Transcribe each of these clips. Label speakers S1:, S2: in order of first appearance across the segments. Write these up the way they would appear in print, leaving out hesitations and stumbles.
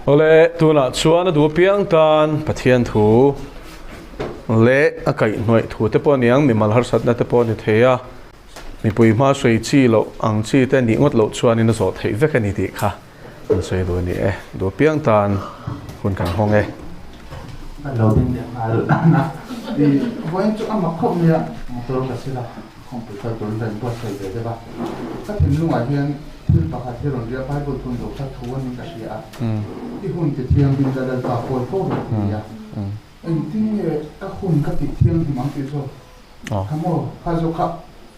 S1: Awle, tunah chuan a duh apiang tan Pathian thu leh a kaihhnawih thu te pawh a ni ang, mimal harsatna te pawh a ni thei a, mipui hma sawi chi loh ang chi te nih ngawt loh chuanin a zawh theih vek a ni tih kha an sawi duh a ni e. Duh apiang tan hun kan hawng e.
S2: Ka lo ding leh nghal a, i vawiin chu a mak khawp mai a, motor ka sila. Khawmpui kal turin ka inbuatsaih ve deuh a, ka thinlungah hian thil pakhat hi rawn ria Bible thun lo kha thu anin ka hria a, i hun ti thianghlim la Lalpa pawi fo rawh ti nia, engtin nge ka hun ka tih thianghlim ang tih zawk kha maw, kha zawk kha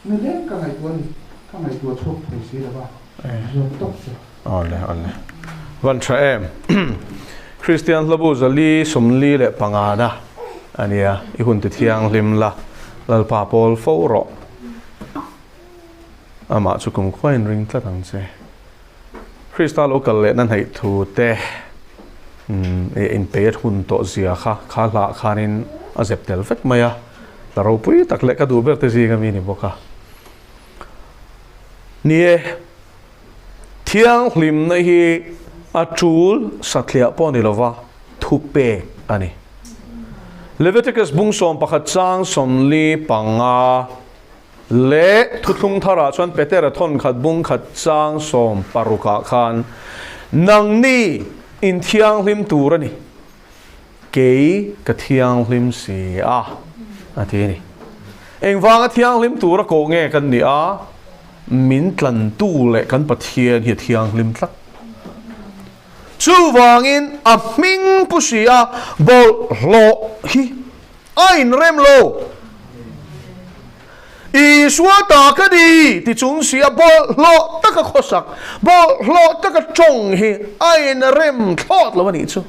S2: nileng ka ngaihtuah a ni, ka ngaihtuah chhuak thei si lo va, zawk tawp che.
S1: Awle awle. Van tha em. Kristian hlabu zali 45 na a nia, i hun ti thianghlim la, Lalpa pawl fo rawh. Amah chu kum khuain ring tlat ang che. Krista lo kal lehna hnaih thu te i inpei a hun tawh zia kha, kha hlah khanin a zep tel vek mai a, hla ropui tak leh ka duh ber te zinga mi a ni bawk a. Ni e. Thianghlimna hi a tul satliah pawh ni lova thupek a ni. Leviticus bung 11 chang 45 leh Thuthlung Tharah chuan Petera thawn khat bung khat chang 16 ah khan, Nangni in thianghlim tur a ni, kei ka thianghlim si a, a ti a ni. Engvanga thianghlim tura koh nge kan nih a? Min tlantu leh kan Pathian hi a thianghlim tlat. Chuvangin a hming pu si a bawlhhlawh hi a inrem lo. Isua ta ka ni ti chung si a bawlhhlawh taka khawsak, bawlhhlawh taka tawng hi a inrem thlawt lo a nih chu.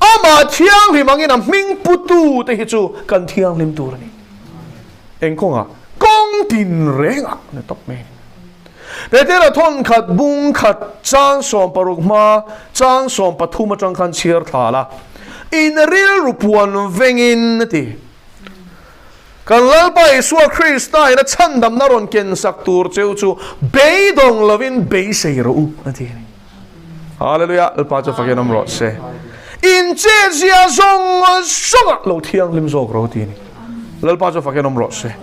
S1: Amah thianghlim angin a hming putu te hi chu kan thianghlim tur a ni. Eng kawngah? Kawng tin rengah ni tawp mai a ni. Petera thawn khat bung khat chang 60 hma chang 13 atang khan chhiar thla la, In rilru puan vengin a ti. Kan Lalpa Isua Krista in a chhandamna rawn ken sak tur cheu chu beidawng lovin beisei rawh u a ti a ni. Hallelujah, Lalpa chu fakin awm rawh se. In che zia zawng zawngah lo thianghlim zawk rawh ti a ni. Lalpa chu fakin awm rawh se.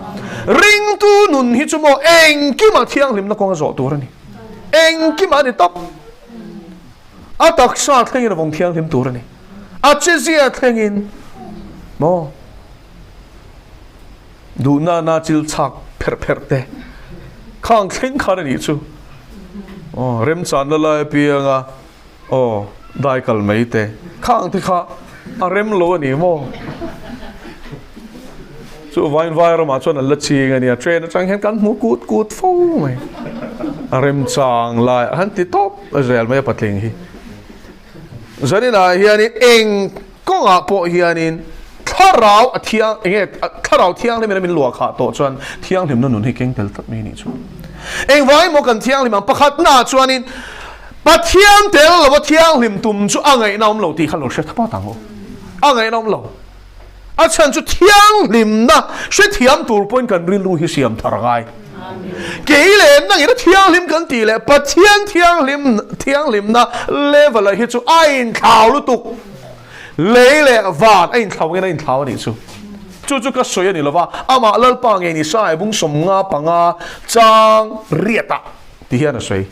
S1: Ringtu nun hi chu maw engkima thianghlimna kawng a zawh tur a ni. Engkima a ni tawp. A taksa thlengin a vawng thianghlim tur a ni. A che zia thlengin maw duhna na chil chhak pherh pherh te khang thleng khan a nih chu. Aw remchanna lai apianga aw dai kal mai te khang te kha a rem lo a ni maw? Chu vain vai ramah chuan an la ching a nia, train atang hian kan hmu kut kut fo mai. A remchang lai a han ti tawp zel mai a patling hi. Zaninah hianin eng kawngah pawh hianin thlarau a thiang enge thlarau thianghlim in a min luah khah tawh chuan thianghlimna nun hi keng tel tlat mai a nih chu. Engvangin maw kan thianghlim ang? Pakhatnaah chuanin Pathian tel lova thianghlim tum chu a ngaihna awm lo tih kha lo hre tha phawt ang u. A ngaihna awm lo. A chhan chu thianghlimna hrethiam tur pawhin kan rilru hi siam thar a ngai. Kei leh nangin a thianghlim kan tih leh Pathian thianghlim thianghlimna level ah hi chu a inthlau lutuk. Lei leh van a inthlau angin a inthlau a nih chu. Chu chu ka sawi a ni lova, amah Lalpa ngei ni Sai bung 55 chang riatah ti hian a sawi.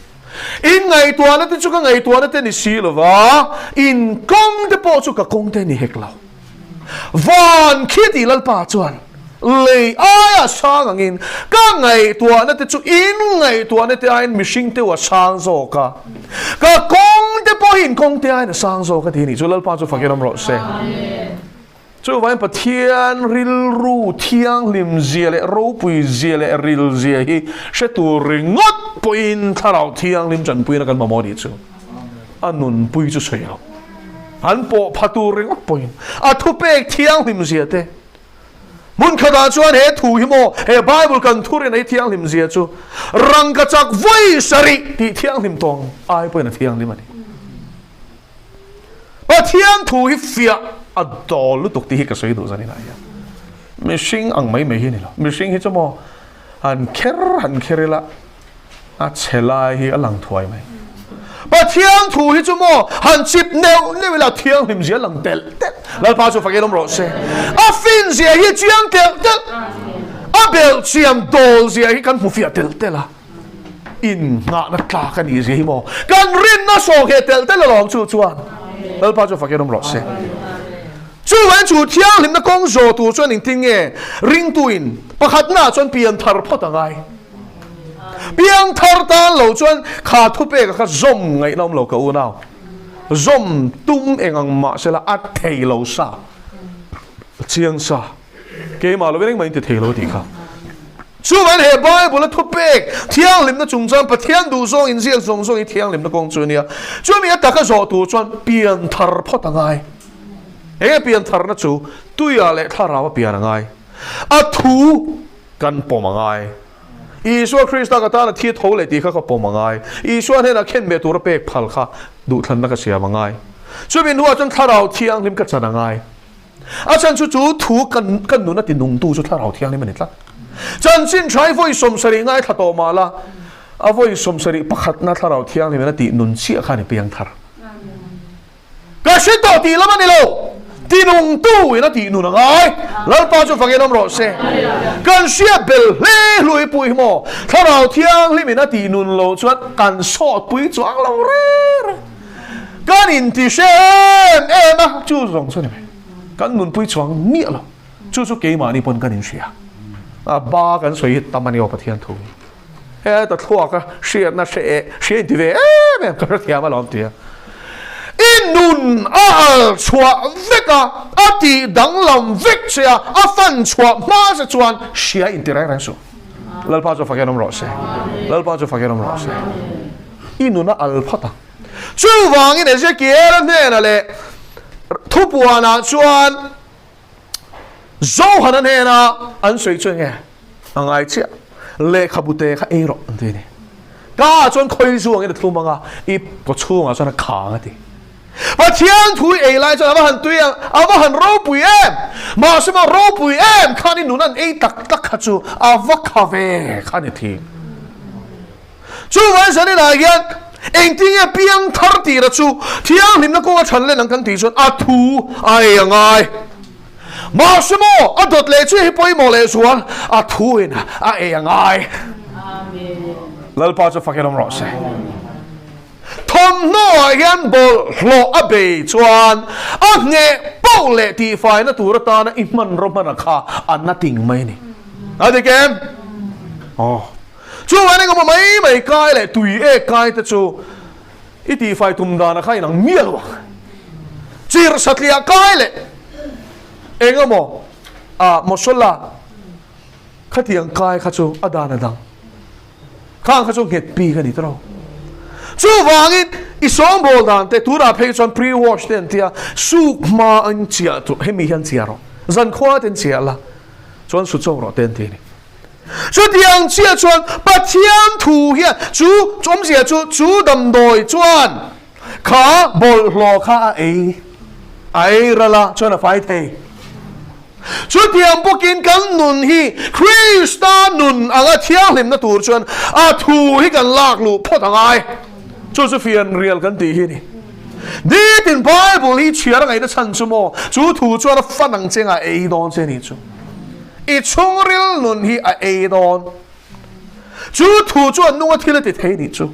S1: In ngaihtuahna te chu ka ngaihtuahna te ni si lova, in kawng te pawh chu ka kawng te ni hek lo. Van khi tih Lalpa chuan lei aia sang angin ka ngaihtuahna te chu in ngaihtuahna te aiin mihring teuh a sang zawk a, ka kawng te pawhin kawng te aiin a sang zawk a ti a nih chu. Lalpa chu fakin awm rawh se. Chuvangin Pathian rilru thianghlim zia leh ropui zia leh ril zia hi hre tur ringawt pawhin Thlarau Thianghlim tanpuina kan mamawh a nih chu. A nunpui chu sawi lo. An pawh pha tur ringawt pawhin a thupek thianghlim zia te. Hmun khatah chuan he thu hi maw, he Bible kan thurin ei thianghlim zia chu rangkachak vawi sarih tih thianghlim tawng ai pawhin a thianghlim a ni. Pathian thu hi fiah a dawl lutuk tih hi ka sawi duh zan inah hian. Mihring ang mai mai hi a ni lo. Mihring hi chu maw han kher han kher ila a chhe lai hi a lang thuai mai. Pathian thu hi chu maw han chip neuh neuh ila thianghlim zia lang telh telh. Lalpa chu fakin awm rawh se. A fin zia hi chiang telh telh. A belh chiam dawl zia hi kan hmu fiah telh telh a. In nghahna tlak a nih zia hi maw kan rinna sawh ngheh telh telh alawm chu chuan. Lalpa chu fakin awm rawh se. Chuvangin chu thianghlimna kawng zawh tur chuan engtin nge ringtuin pakhatnaah chuan pian thar phawt a ngai. Piangthar tan lo chuan kha thupeka kha zawm ngaihna awm lo ka unau. Zawm tum eng ang mah sela a thei lo sa. Chiang sa. Keimah lovin engmah in ti thei lo tih kha. Chuvangin he Bible a thupek thianghlimna chungchang Pathian duhzawng inziak zawng zawng hi thianghlimna kawng chu a nia. Chumi a taka zawh tur chuan pianthar phawt a ngai. Enge piantharna chu tuiah leh thlarau a pian a ngai. A thu Kan pawm a ngai. Isua Krista ka tan a thi tho leh tih kha ka pawm a ngai. Isua hnenah khenbeh tura pek phal kha duhthlanna ka siam a ngai. Chumi hnuah chuan Thlarau Thianghlim ka chan a ngai. A chhan chu chu thu kan kan nun a ti nungtu chu Thlarau Thianghlim a ni tlat. Chanchin tha i vawi 70 ngaithla tawh mah la, a vawi 71na Thlarau Thianghlim in a tih nun chiah khan i piang thar. Ka hre tawh tih lam a ni lo, tinungtu in a tih nun a ngai. Lalpa chu fangin awm rawh se. Kan hriat bel hle hlui pui hi maw, Thlarau Thianghlim in a tih nun lo chuan kan sawt pui chuang lo reng reng. Kan inti hre em em a, chu zawng chu a ni mai. Kan nunpui chuang miah lo. Chu chu keimahni pawn kan inhria. A ba kan sawi hi tam a ni aw Pathian thu hi. Heta thluaka hriatna hre eh hria inti ve em em ka hrethiam alawm tia. I nun a al chhuah vek a, a tih danglam vek che a, a fan chhuah hma che chuan hria inti reng reng suh. Lalpa chu fakin awm rawh se. Lalpa chu fakin awm rawh se. I nun a al phawt ang. Chuvangin Ezekiel-a hnenah leh thupuanah chuan Zohana hnena an sawi chu enge a ngai chiah, lehkhabu te kha ei rawh an ti a ni. Ka ah chuan khawi zu angin a thlum ang a, i kaw chhungah chuan a khang a ti. Pathian thu i ei lai chuan a va han tui ang, a va han ropui em! Mahse maw ropui em khan i nun an ei tak tak kha chu a va kha ve kha ni thin. Chuvang zaninah hian engtinge piangthar tihna chu thianghlimna kawnga than len ang kan tih chuan a thu a ei a ngai. Mahse maw a dawt leh chiah hi pawimawh leh zual a thu in a ei a ngai. Lalpa chu fakin awm rawh se. Thawmhnaw ah hian bawlhhlawh a bei chuan a hneh poh leh tihfaina tur atana i hmanraw hmana kha a na ting mai a ni. A dik em? Aw. Chuvang engemaw mai mai kai leh tui ek kai te chu i tihfai tum danah kha inang miah lo ang. Chirh satliah kai leh engemaw ah masala khatiang kai kha chu a dan a dang. Khang kha chu nghet bik a ni tawh lo. Chuvangin i sawngbawl dan te tunah phei chuan pre-wash te an tia suk hma an chiah tur hemi hian chiah rawh. Zankhua ten chiah la chuan su chawk rawh te an ti a ni. Chutiang chiah chuan Pathian thu hian chu awmzia chu chu damdawi chuan kha bawlhhlawh kha a ei a ei ral a chuan a fai thei. Chutiang bawkin kan nun hi Krista nun anga thianghlimna tur chuan a thu hi kan lak luh phawt a ngai. Chu chu fianrial kan tih hi a ni. Nitin Bible hi chhiar a ngaihna chhan chu maw chu thu chuan a fan ang chengah a ei dawn che a ni chu. I chhungril nun hi a ei dawn. Chu thu chuan nunga thil a ti thei nih chu.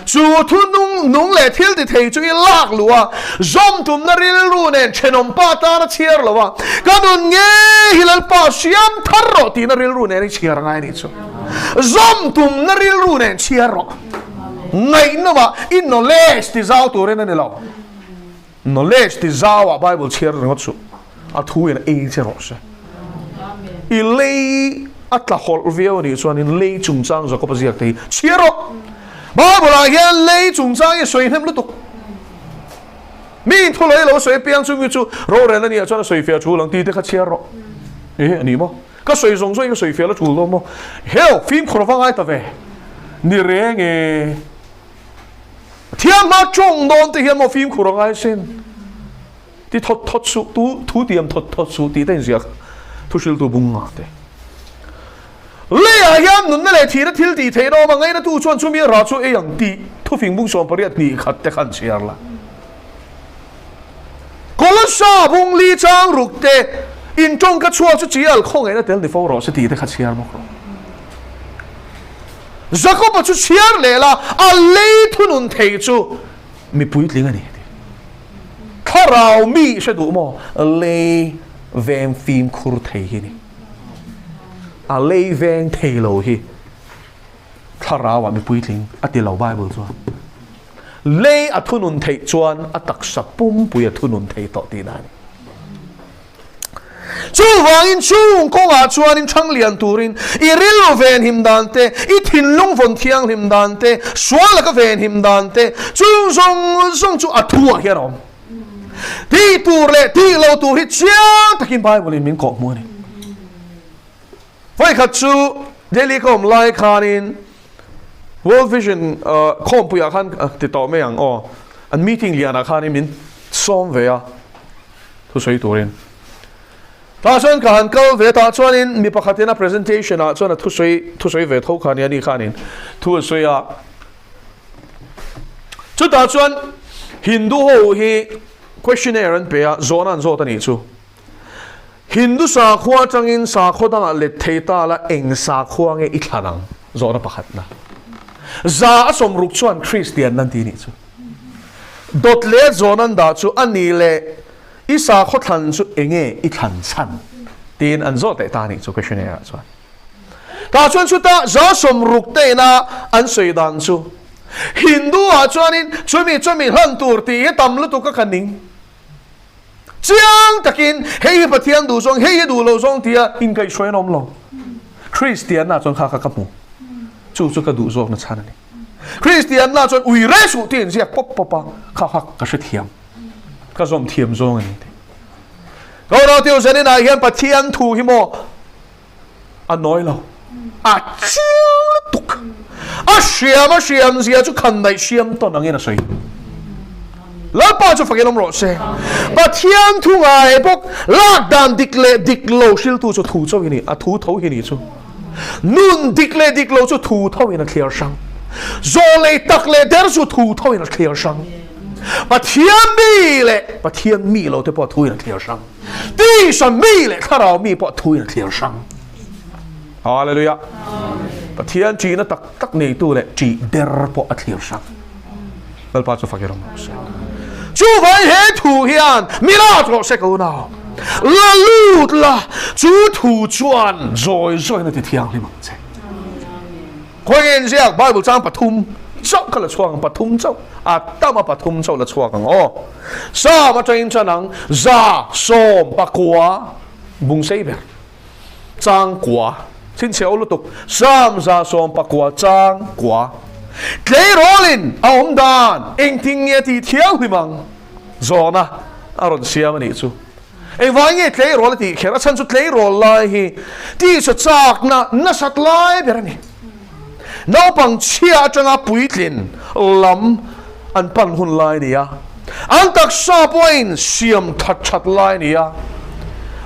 S1: Chu thu nung nung leh thil ti thei chu i lak luh a, zawm tumna rilru nen thenawm pa tan a chhiar lo a, ka nun ngei hi Lalpa siam thar rawh tihna rilru nen i chhiar ngai nih chu. Zawm tumna rilru nen chhiar rawh. Ngaihnawmah i knowledge ti zau turin a ni lo. Knowledge ti zauah Bible chhiar ringawt suh. A thu in ei che rawh se. I lei a tla hawlh viau a nih chuanin lei chungchang Jakob a ziak te hi chhiar rawh. Bible ah hian lei chungchang hi sawi hnem lutuk. Mi in thu lei lo sawi piang chung hi chu rorel a nih ah chuan a sawi fiah thul ang ti te kha chhiar rawh. E a ni maw? Ka sawi zawng zawng hi ka sawi fiah la thul dawn maw? Heo, fimkhur a va ngai ta ve. Ni reng e. Thianghma tawng dawn te hian maw fimkhur a ngai sin. Ti thawt thawt suh, tu thu tiam thawt thawt suh tih te inziak thu hriltu bung nga te. Leiah hian nunna leh thihna thil tih theihna awm a, ngainatu chuan chumi a rah chu ei ang tih. Thufing bung 80 hnih khat te khan chhiar la. Kolossa bung li chang ruk te in tawngka chhuak chu chi al khawngaihna tel ni fo rawh se tih te kha chhiar bawk rawh. Jakoba chu chhiar leh la, a lei thunun thei chu mi puitling a ni tih. Thlarau mi hre duh maw? Lei veng fimkhur thei hi ni. A lei veng thei lo hi thlarau ah mi puitling a ti lo Bible chuan. Lei a thunun theih chuan a taksa pumpui a thunun thei tawh tihna a ni. Chuvangin chung kawngah chuanin ṭhang lian turin i rilru venhim dan te, i thinlung vawn thianghlim dan te, sual laka venhim dan te, chung zawng zawng chu a thuah hian a awm. Tih tur leh tih lo tur hi chiang takin Bible-in min kawhhmuh a ni. Vawikhat chu Delhi ka awm lai khanin World Vision khawmpuiah khan ti tawh mai ang aw, an meeting lianah khanin min sawm ve a thusawi turin. Tah chuan ka han kal ve tah chuanin mi pakhatin a presentation ah chuan a thusawi thusawi ve tho kha nia ni khanin thu a sawi a. Chutah chuan Hindu ho hi questionnaire an pe a, zawhna an zawt a nih chu. Hindu sakhua atangin sakhaw dangah let thei ta la eng sakhua nge i thlan ang? Zawhna pakhatna. Za a sawmruk chuan Kristian nan ti nih chu. Dawt leh zawn an dah chu a ni leh i sakhaw thlan chu enge i thlan chhan? Tiin an zawt leh ta nih chu questionnaire ah chuan. Tah chuan chuta za 60 te ina an sawi dan chu Hindu ah chuanin chumi chumi hlan tur tih hi tam lutuk a ka ning. Chiang takin hei hi Pathian duh zawng, hei hi duh lo zawng tia inkaihhruai an awm lo. Kristianna chuan kha kha ka hmu. Chu chu ka duh zawkna chhan a ni. Kristianna chuan ui reh suh tih inziak pawp pawp a, kha kha ka hrethiam. Ka zawm thiam zawng a ni tih. Ka unau zaninah hian Pathian thu hi maw a nawi lo. A chiang lutuk. A hriam a hriam zia chu khan daih hriam tawn angin a sawi. Lalpa chu fakin awm rawh se. Pathian thu ngai bawk lak dan dik leh dik lo hriltu chu thu chauh hi ni. A thu tho hi ni chu. Nun dik leh dik lo chu thu tho in a thliar hrang. Zawlei tak leh der chu thu tho in a thliar hrang. Pathian mi leh Pathian mi lo te pawh thu in a thliar hrang. Tisa mi leh thlarau mi pawh thu in a thliar hrang. Hallelujah. Pathian ṭihna tak tak neitu leh ṭih der pawh a thliar hrang. Lalpa chu fakin awm rawh se. Chuvai he thu hian mi lak rawh se ka unau. La lut la, chu thu chuan zawi zawiin a ti thianghlim ang che. Khawi nge inziak Bible chang pathum chauh kha la chhuak ang, pathum chauh, a tam a pathum chauh la chhuak ang aw. Sam atangin chan ang, za, sawm, pakua, bung sei ber, chang kua, chhinchhiah aw lutuk, Sam, za, sawm, pakua, chang kua. Tleirawlin a awm dan engtin nge tih thianghlim ang zawhna a rawn siam a nih chu. Engvai nge tleirawl a tih kher? A chhan chu tleirawl lai hi tihsa chakna nasat lai ber a ni. Naupang chhia atanga puitlin lam an pan hun lai a ni a, an taksa pawh a insiam that that lai a ni a,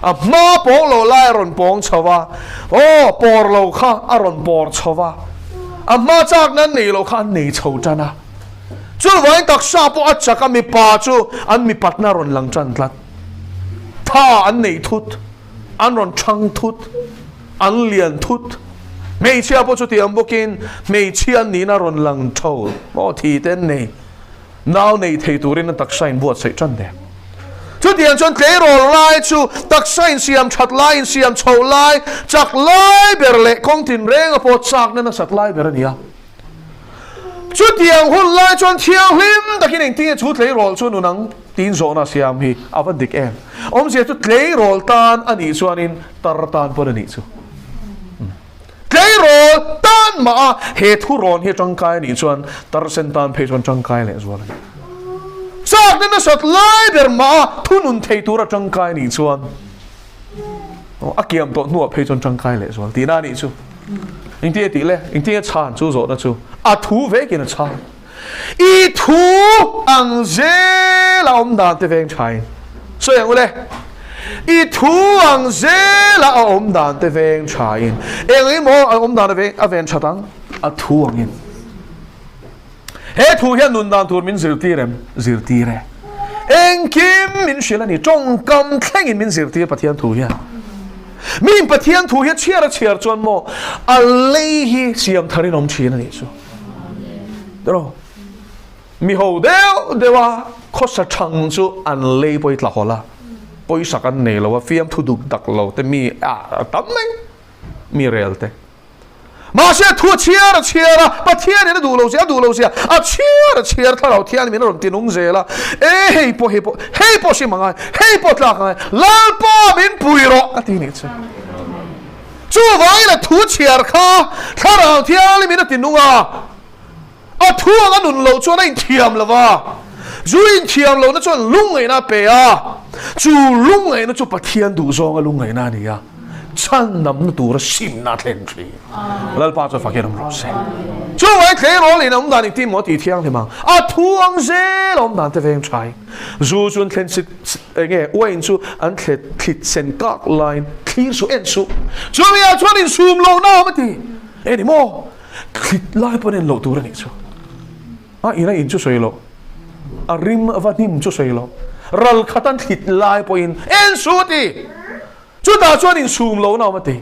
S1: a hma pawng lo lai a rawn pawng chho va, aw pawr lo kha a rawn pawr chho va, a hma chakna an nei lo kha an nei chho tan a. Chuvangin taksa pawh a chak a, mipa chu an mipatna a rawn lang tan tlat. Tha an nei thut, an rawn thang thut, an lian thut. Hmeichhia pawh chutiang bawkin hmeichhia an nihna a rawn lang tho. Aw thi te an nei, nau nei thei turin an taksa inbuatsaih tan der. Chutiang chuan tleirawl lai chu taksa insiam that lai, insiam chhoh lai, chak lai ber leh kawng tinrenga pawh chakna nasat lai ber a ni a. Chutiang hun lai chuan thianghlim takin engtin nge chu tleirawl chu nun ang tiin zawhna siam hi a va dik em? Awmzia chu tleirawl tan a nih chuanin tar tan pawn a nih chu. Tleirawl tan mah a he thu rawn hi tangkai a nih chuan tar sen tan phei chuan tangkai leh zual a ni. Chakna nasat lai ber mah a thunun thei tura tangkai a nih chuan A kiam tawh hnuah phei chuan tangkai leh zual tihna a nih chu. Engtin a tih le? Engtin a chhan chu zawhna chu a thu vekin a chhan. I thu ang zela awm dan te veng thain sawi ang u le. I thu ang zela a awm dan te veng thain eng emaw a awm dan a veng a ven that ang a thu angin. He thu hian nun dan tur min zirtir em? Zirtir e. Engkim min hrilh a ni. Tawngkam thlengin min zirtir Pathian thu hian. Miin Pathian thu hi a chhiar a chhiar chuan maw a lei hi siam tharin awm thin a nih chu. Tiraw? Mi ho deuh deuh a khawsa thang chu an lei pawh hi tla hawlh a, pawisa kan nei lo a, fiamthu duk dak lo te mi a tam mai mi rel te. Mahse a thu a chhiar a chhiar a, Pathianin a duh lo zia a duh lo zia a chhiar a chhiar thlarau thian min a rawn tinung zel a, e hei pawh hei pawh hei pawh hrim a ngai, hei pawh tlak a ngai, Lalpa min pui rawh a ti nih chu. Chuvangin a thu chhiar kha thlarau thianghlim in a tinung a, a thu ang a nun loh chuan a inthiam lo va, chu inthiam lohna chuan lungngaihna a pe a, chu lungngaihna chu Pathian duhzawnga lungngaihna a ni a, chhandamna tura simna a thlen thin. Lalpa chuan fakin awm rawh se. Chuvangin tleirawl in awm dan engtin maw a tih thianghlim ang? A thu ang zel a awm dan te veng thain. Zu chu an thlen sit enge uain chu an thlet thlit sen kak laiin thlir suh en suh. Chumi ah chuan insum lohna a awm a ti. Eng ni maw? Thlit lai pawn en loh tur a nih chu. A ina in chu sawi loh, a rim va hnim chu sawi loh, ral khat an thlit lai pawhin en suh a ti. Chutah chuan insum lohna awm a ti.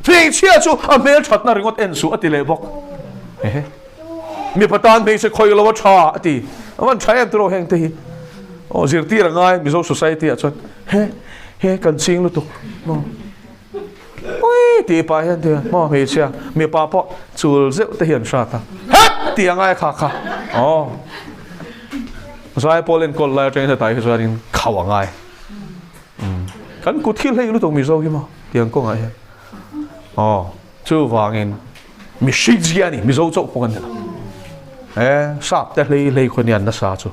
S1: Hmeichhia chu a hmelthatna ringawt en suh a ti leh bawk. Hehe. Mipa tan hmeichhe khawih lo a tha a ti. A van tha em tiraw heng te hi. Aw zirtir a ngai Mizo society ah chuan he he kan ching lutuk maw. Ui tih pah hian ti maw hmeichhia mipa pawh chul zeuh te hi an hrat a. Het tih a ngai kha kha. Aw. Zaipawl enkawl lai atangin hetah hi chuanin khauh a ngai. Kan kut hi hlei lutuk Mizo hi maw tiang kawngah hian. Aw chuvangin mihring zia a ni Mizo chauh pawh kan ni lo. E sap te hlei hlei khaw nian nasa chu.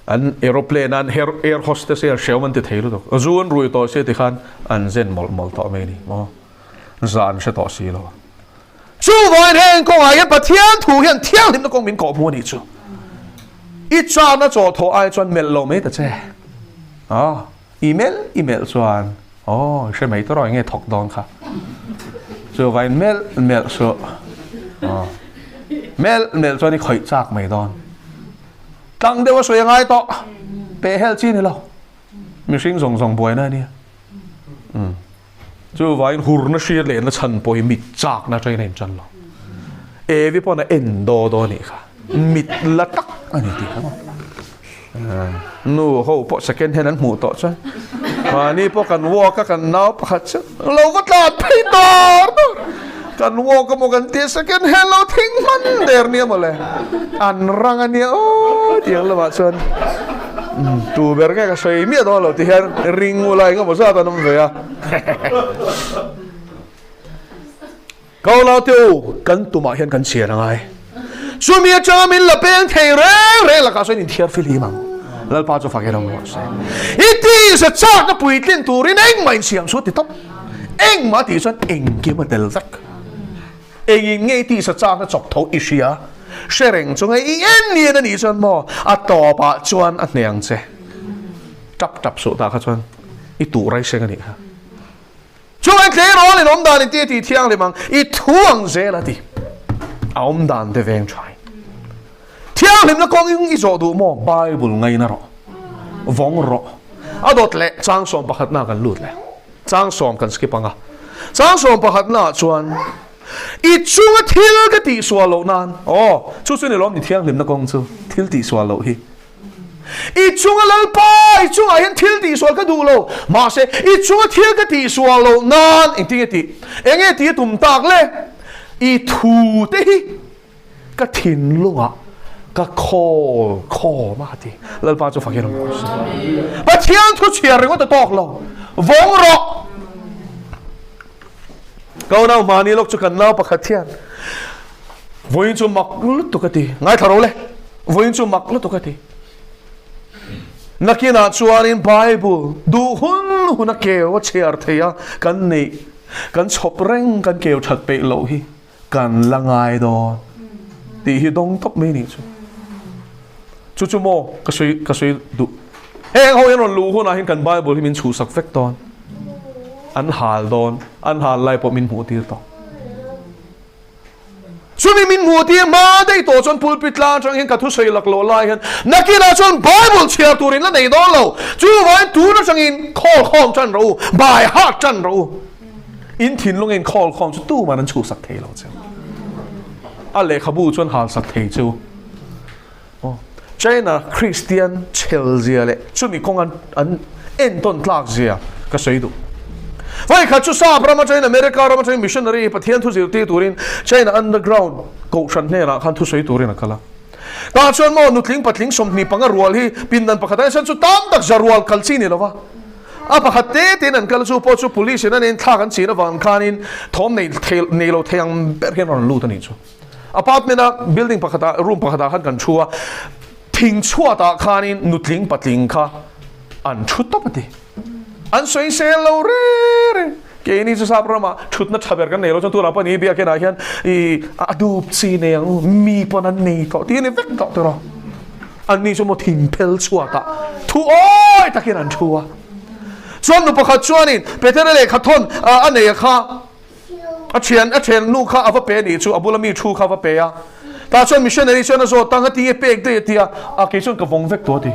S1: An aeroplane an air hostess hian hrehawm an ti thei lutuk. Zu an rui tawh sia tikhan an zen mawlh mawlh tawh mai a ni maw. Zah an hre tawh si lo. Chuvangin heng kawngah hian Pathian thu hian thianghlimna kawng min kawhhmu a nih chu. I chana chaw thawh ai chuan melh lo mai ta che. Aw, i melh i melh chuan aw i hre mai tawh rawh enge thawk dawn kha. Chuvangin melh melh suh. Aw, melh melh chuan i khawih chak mai dawn. Tlang deuh a sawi a ngai tawh. Peh helh chi ni lo. Mihring zawng zawng buaina a nia. Umm. Chuvangin hurna hriat lehna chhan pawh hi mit chakna atangin a inchan lo. Evi pawn a en daw daw a nih kha. Mit la tak a ni tih kha maw. Nu ho pawh second hand an hmuh tawh chuan mahni pawh kan walk a kan nau pakhat chu lo va tlan phei dawr dawr. Kan walk a maw kan tia second hand lo thing hman der nia mawle. An rang a nia aw tiang lamah chuan tu ber nge ka sawi miah dawn lo ti hian ring ula eng emaw zat an awm ve a. Kau lau te u kan tumah hian kan chhiar angai. Chumi atanga min la peng thei reng reng lakah sawn inthiar fihlim ang. Lalpa chu fak in awm rawh se. I tisa chakna puitlin turin engmah insiam chu a ti tawp. Engmah tih chuan engkim a tel vek. Engin nge i tisa chakna chawk tho i hria? Hre reng chu nge i en lian a nih chuan maw a tawpah chuan a hneh ang che. Tap tap suh tah kha chuan i tuh rai seng a nih kha. Chuvangin tleirawl in awm dan i ti a tih thianghlim ang, i thu ang zel a ti. A awm dan te veng thain. Thianghlimna kawngin i zawh duh maw? Bible ngaina rawh. Vawng rawh. A dawt leh chang sawm pakhatna kan lut leh. Chang sawm kan skip ang a. Chang sawm pakhatnaah chuan i chunga thil ka tihsual loh nan, aw, chu chu ni lawm ni thianghlimna kawng chu, thil tihsual loh hi. I chunga Lalpa, i chungah hian thil tihsual ka duh lo, mahse i chunga thil ka tihsual loh nan engtin nge tih, eng nge tih a tum tak le? I thu te hi Ka thinlungah ka khawl khawm a ti. Lalpa chu fakin awm rawh se. Pathian thu chhiar ringawt a tawk lo. Vawng rawh. Ka unau hmani lawk chu kan nau pakhat hian vawiin chu mak lutuk a ti. Ngaithla ro le. Vawiin chu mak lutuk a ti. Nakinah chuanin Bible duh hun hun a keu a chhiar thei a kan neih kan chhawp reng kan keu that peih loh hi. Kan la ngai dawn tih hi dawng tawp mai nih chu. Chu chu maw ka sawi ka sawi duh. Heng ho hian rawn luh hunah hian kan Bible hi min chhuhsak vek dawn. An hal dawn, an hal lai pawh min hmuh tir tawh. Chumi min hmu tir hma daih tawh chuan pulpit tlang atang hian ka thusawi laklawh lai hian nakinah chuan Bible chhiar tur in la nei dawn lo. Chuvangin tun atangin khawl khawm tan rawh u, by heart tan rawh u. In thinlung in khawl khawm chu tuman an chhuhsak thei lo che. A lehkhabu chuan halsak thei che u. China Kristian chhel zia leh chumi kawng an an entawn tlak zia ka sawi duh. Vawikhat chu Sap ram atangin America ram atangin missionary Pathian thu zirtir turin China underground kohhran hnenah khan thu sawi turin a kal a. Tah chuan maw nutling patling 25 rual hi pindan pakhat ah hian chu tam tak za rual kal chi ni lova a pakhat te tein an kal chu pawh chu police in an en thlak an chin avang khanin thawm nei thei nei lo thei ang ber hian rawn lut a nih chu. Apartment a building pakhat ah room pakhat ah khan kan thu a, thing chhuat ah khanin nutling patling kha an thu tawp a ti. An sawi sel lo re re. Keini chu sap ramah thutna tha ber kan nei lo chuan tunah pawh ni biakin ah hian i a dup chi nei ang u, mi pawn an nei tawh tih a ni vek tawh tiraw. Anni chu maw thing phel chhuat ah thu awi takin an thu a. Chuan nu pakhat chuanin Petera lehkha thawn a nei a kha A thian, a thian nu kha a va pe a nih chu, a bula mi thu kha a va pe a. Tah chuan missionary chuan a zawt a, Ngati nge pek daih a ti a, a kei chuan ka vawng vek tawh a ti.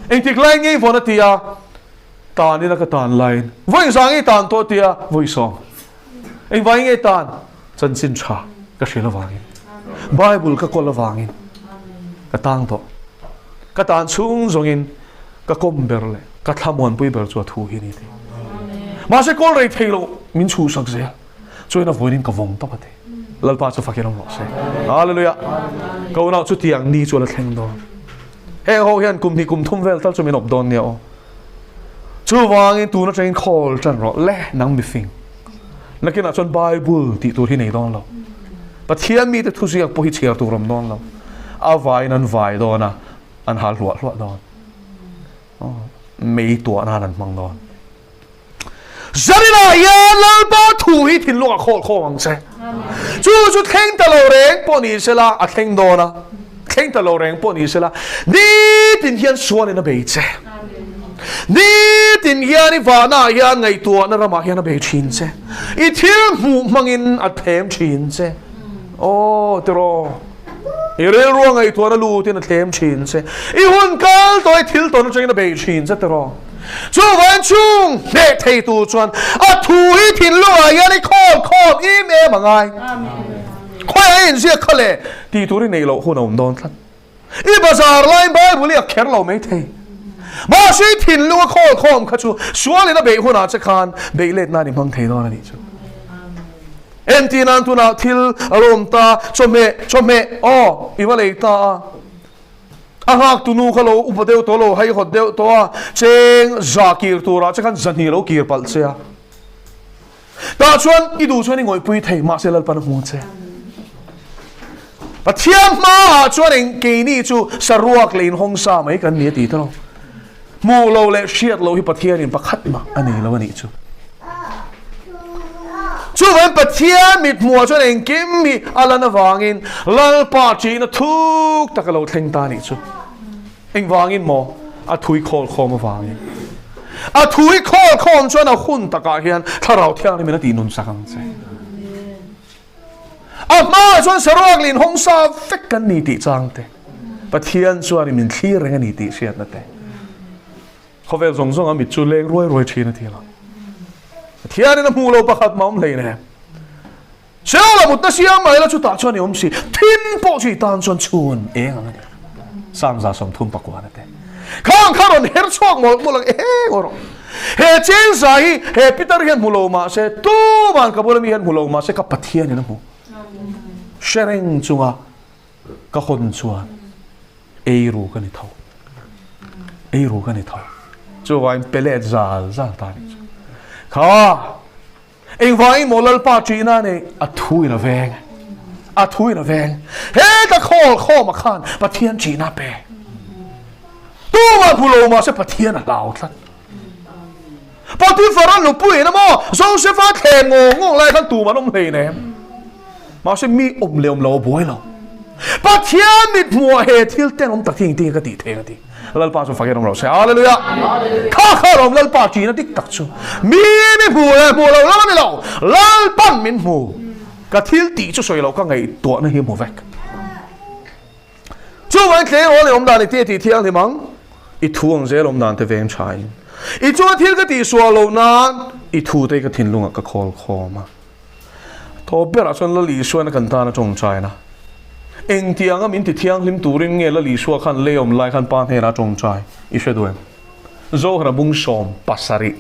S1: Engtik lai ngei vawn a ti a, tan ina ka tan laiin vawi zang i tan tawh a ti a, vawi sawm. Engvangin nge tan? Chanchin tha ka hrilh avangin, Bible ka kawl avangin ka tang tawh. Ka tan chhung zawngin Ka kawm ber leh ka thlamuanpui ber chu a thu hi a ni tih. Mahse kawl rei thei lo min chhuhsak zel. Chuan a vawiin ka vawng tawp a ti. Lalpa chu fakin awm rawh se. Hallelujah. Ka unau chu tiang ni chu a la thleng dawn. Heng ho hian kum hnih kum thum vel tal chu min awp dawn nia aw. Chuvangin tun atangin khawl tan rawh le nang mifing. Nakinah chuan Bible tih tur hi nei dawn lo. Pathian mite thuziak pawh hi chhiar tur awm dawn lo. A vaiin an vai dawn a. An hal hluah hluah dawn. Mei tuah nan an hmang dawn. Zarina hian Lalpa thu hi thinlung a khawl khawm ang che. Chu chu thleng ta lo reng pawh ni sela a thleng dawn a. Thleng ta lo reng pawh ni sela nitin hian sualin a bei che. Nitin hian i vahna ah hian ngaihtuahna ramah hian a bei thin che. I thil hmuh hmangin a thlem thin che. Aw tiraw. I rilru a ngaihtuahna lutin a thlem thin che. I hun kal tawh i thil tawn atangin a bei thin che tiraw. Chuvangin chung hneh thei tur chuan a thu hi thinlungah hian i khawl khawm im em a ngai. Khawiah i inziak kha le tih tur i neih loh hun a awm dawn tlat. I bazar laiin Bible i a kher lo mai thei. Mahse i thinlung a khawl khawm kha chu sualin a beih hunah che khan beih let nan i hmang thei dawn a nih chu. Entir nan tunah thil a lo awm ta, chawhmeh, chawhmeh, aw, i va lei ta a. A nghak tunu kha lo upa deuh tawh lo, haihawt deuh tawh a, cheng za kir turah che khan zahnih lo kir palh che a. Tah chuan i duh chuan i ngawihpui thei, mahse Lalpan a hmu che. Pathian hmaah chuan eng keini chu saruak leh inhawng sa mai kan ni a ti ta lo. Hmuh lo leh hriat lo hi Pathianin pakhat mah a nei lo a nih chu. Chuvangin Pathian mit hmuhah chuan engkim hi a lan avangin Lalpa ṭihna thuk tak a lo thleng ta a nih chu. Engvangin maw? A thui khawl khawm avangin. A thui khawl khawm chuan a hun takah hian Thlarau Thianghlimin a tihnun sak ang che. A hmaah chuan saruak leh inhawng sa vek kan ni tih chang te, Pathian chuan min thlir reng a ni tih hriatna te, khawvel zawng zawng a mit chu leng ruai ruai thin a ti lo. Pathianin a hmuh lo pakhat mah awm hlei ne. Sela mutna siam mai la chutah chuan i awm si, thim pawh chu i tan chuan chhun eng ang a ni. Psalm 39 te. Khang kha rawn her chhuak mawlh mawlh ang eng aw rawh. He chengza hi he Peter hian hmu lo mah se, tuman ka bula mi hian hmu lo mah se ka Pathianin a hmu. Hre reng chunga ka hawn chuan ei ru ka ni tho. Ei ru ka ni tho. Chuvangin pe let zal zal ta nih chu. Kha Engvangin maw Lalpa ṭihna nei a thu in a veng, a thu in a veng. Heta khawl khawm a khan Pathian ṭihna pe. Tumah hmu lo mahse Pathian a hlau tlat. Potiphar a nupui in a maw Joseph-a thlem ngawng ngawng lai khan tumah an awm hlei nem. Mahse mi awm leh awm lo a buai lo. Pathian mit hmuhah he thil tenawm tak hi engtin nge ka tih theih a ti. Lalpa chu fakin awm rawh se. Hallelujah. Kha kha rawm Lalpa ṭihna dik tak chu. Mi mi hmu leh hmu lo lam a ni lo. Lalpan min hmu. Ka thil tih chu sawi loh ka ngaihtuahna hi hmu vek. Chuvangin tleirawl leh awmdan i ti a tih thianghlim ang, i thu ang zel awmdan te veng thain. I chunga thil ka tihsual loh nan i thu te hi ka thinlungah ka khawl khawm a. Tawp berah chuan Lal Isuain a kan tan a tawngtaina. Engtianga min ti thianghlim turin nge Lal Isua khan lei awm lai khan Pa hnenah a tawngtai i hre duh em? Zohara bung 70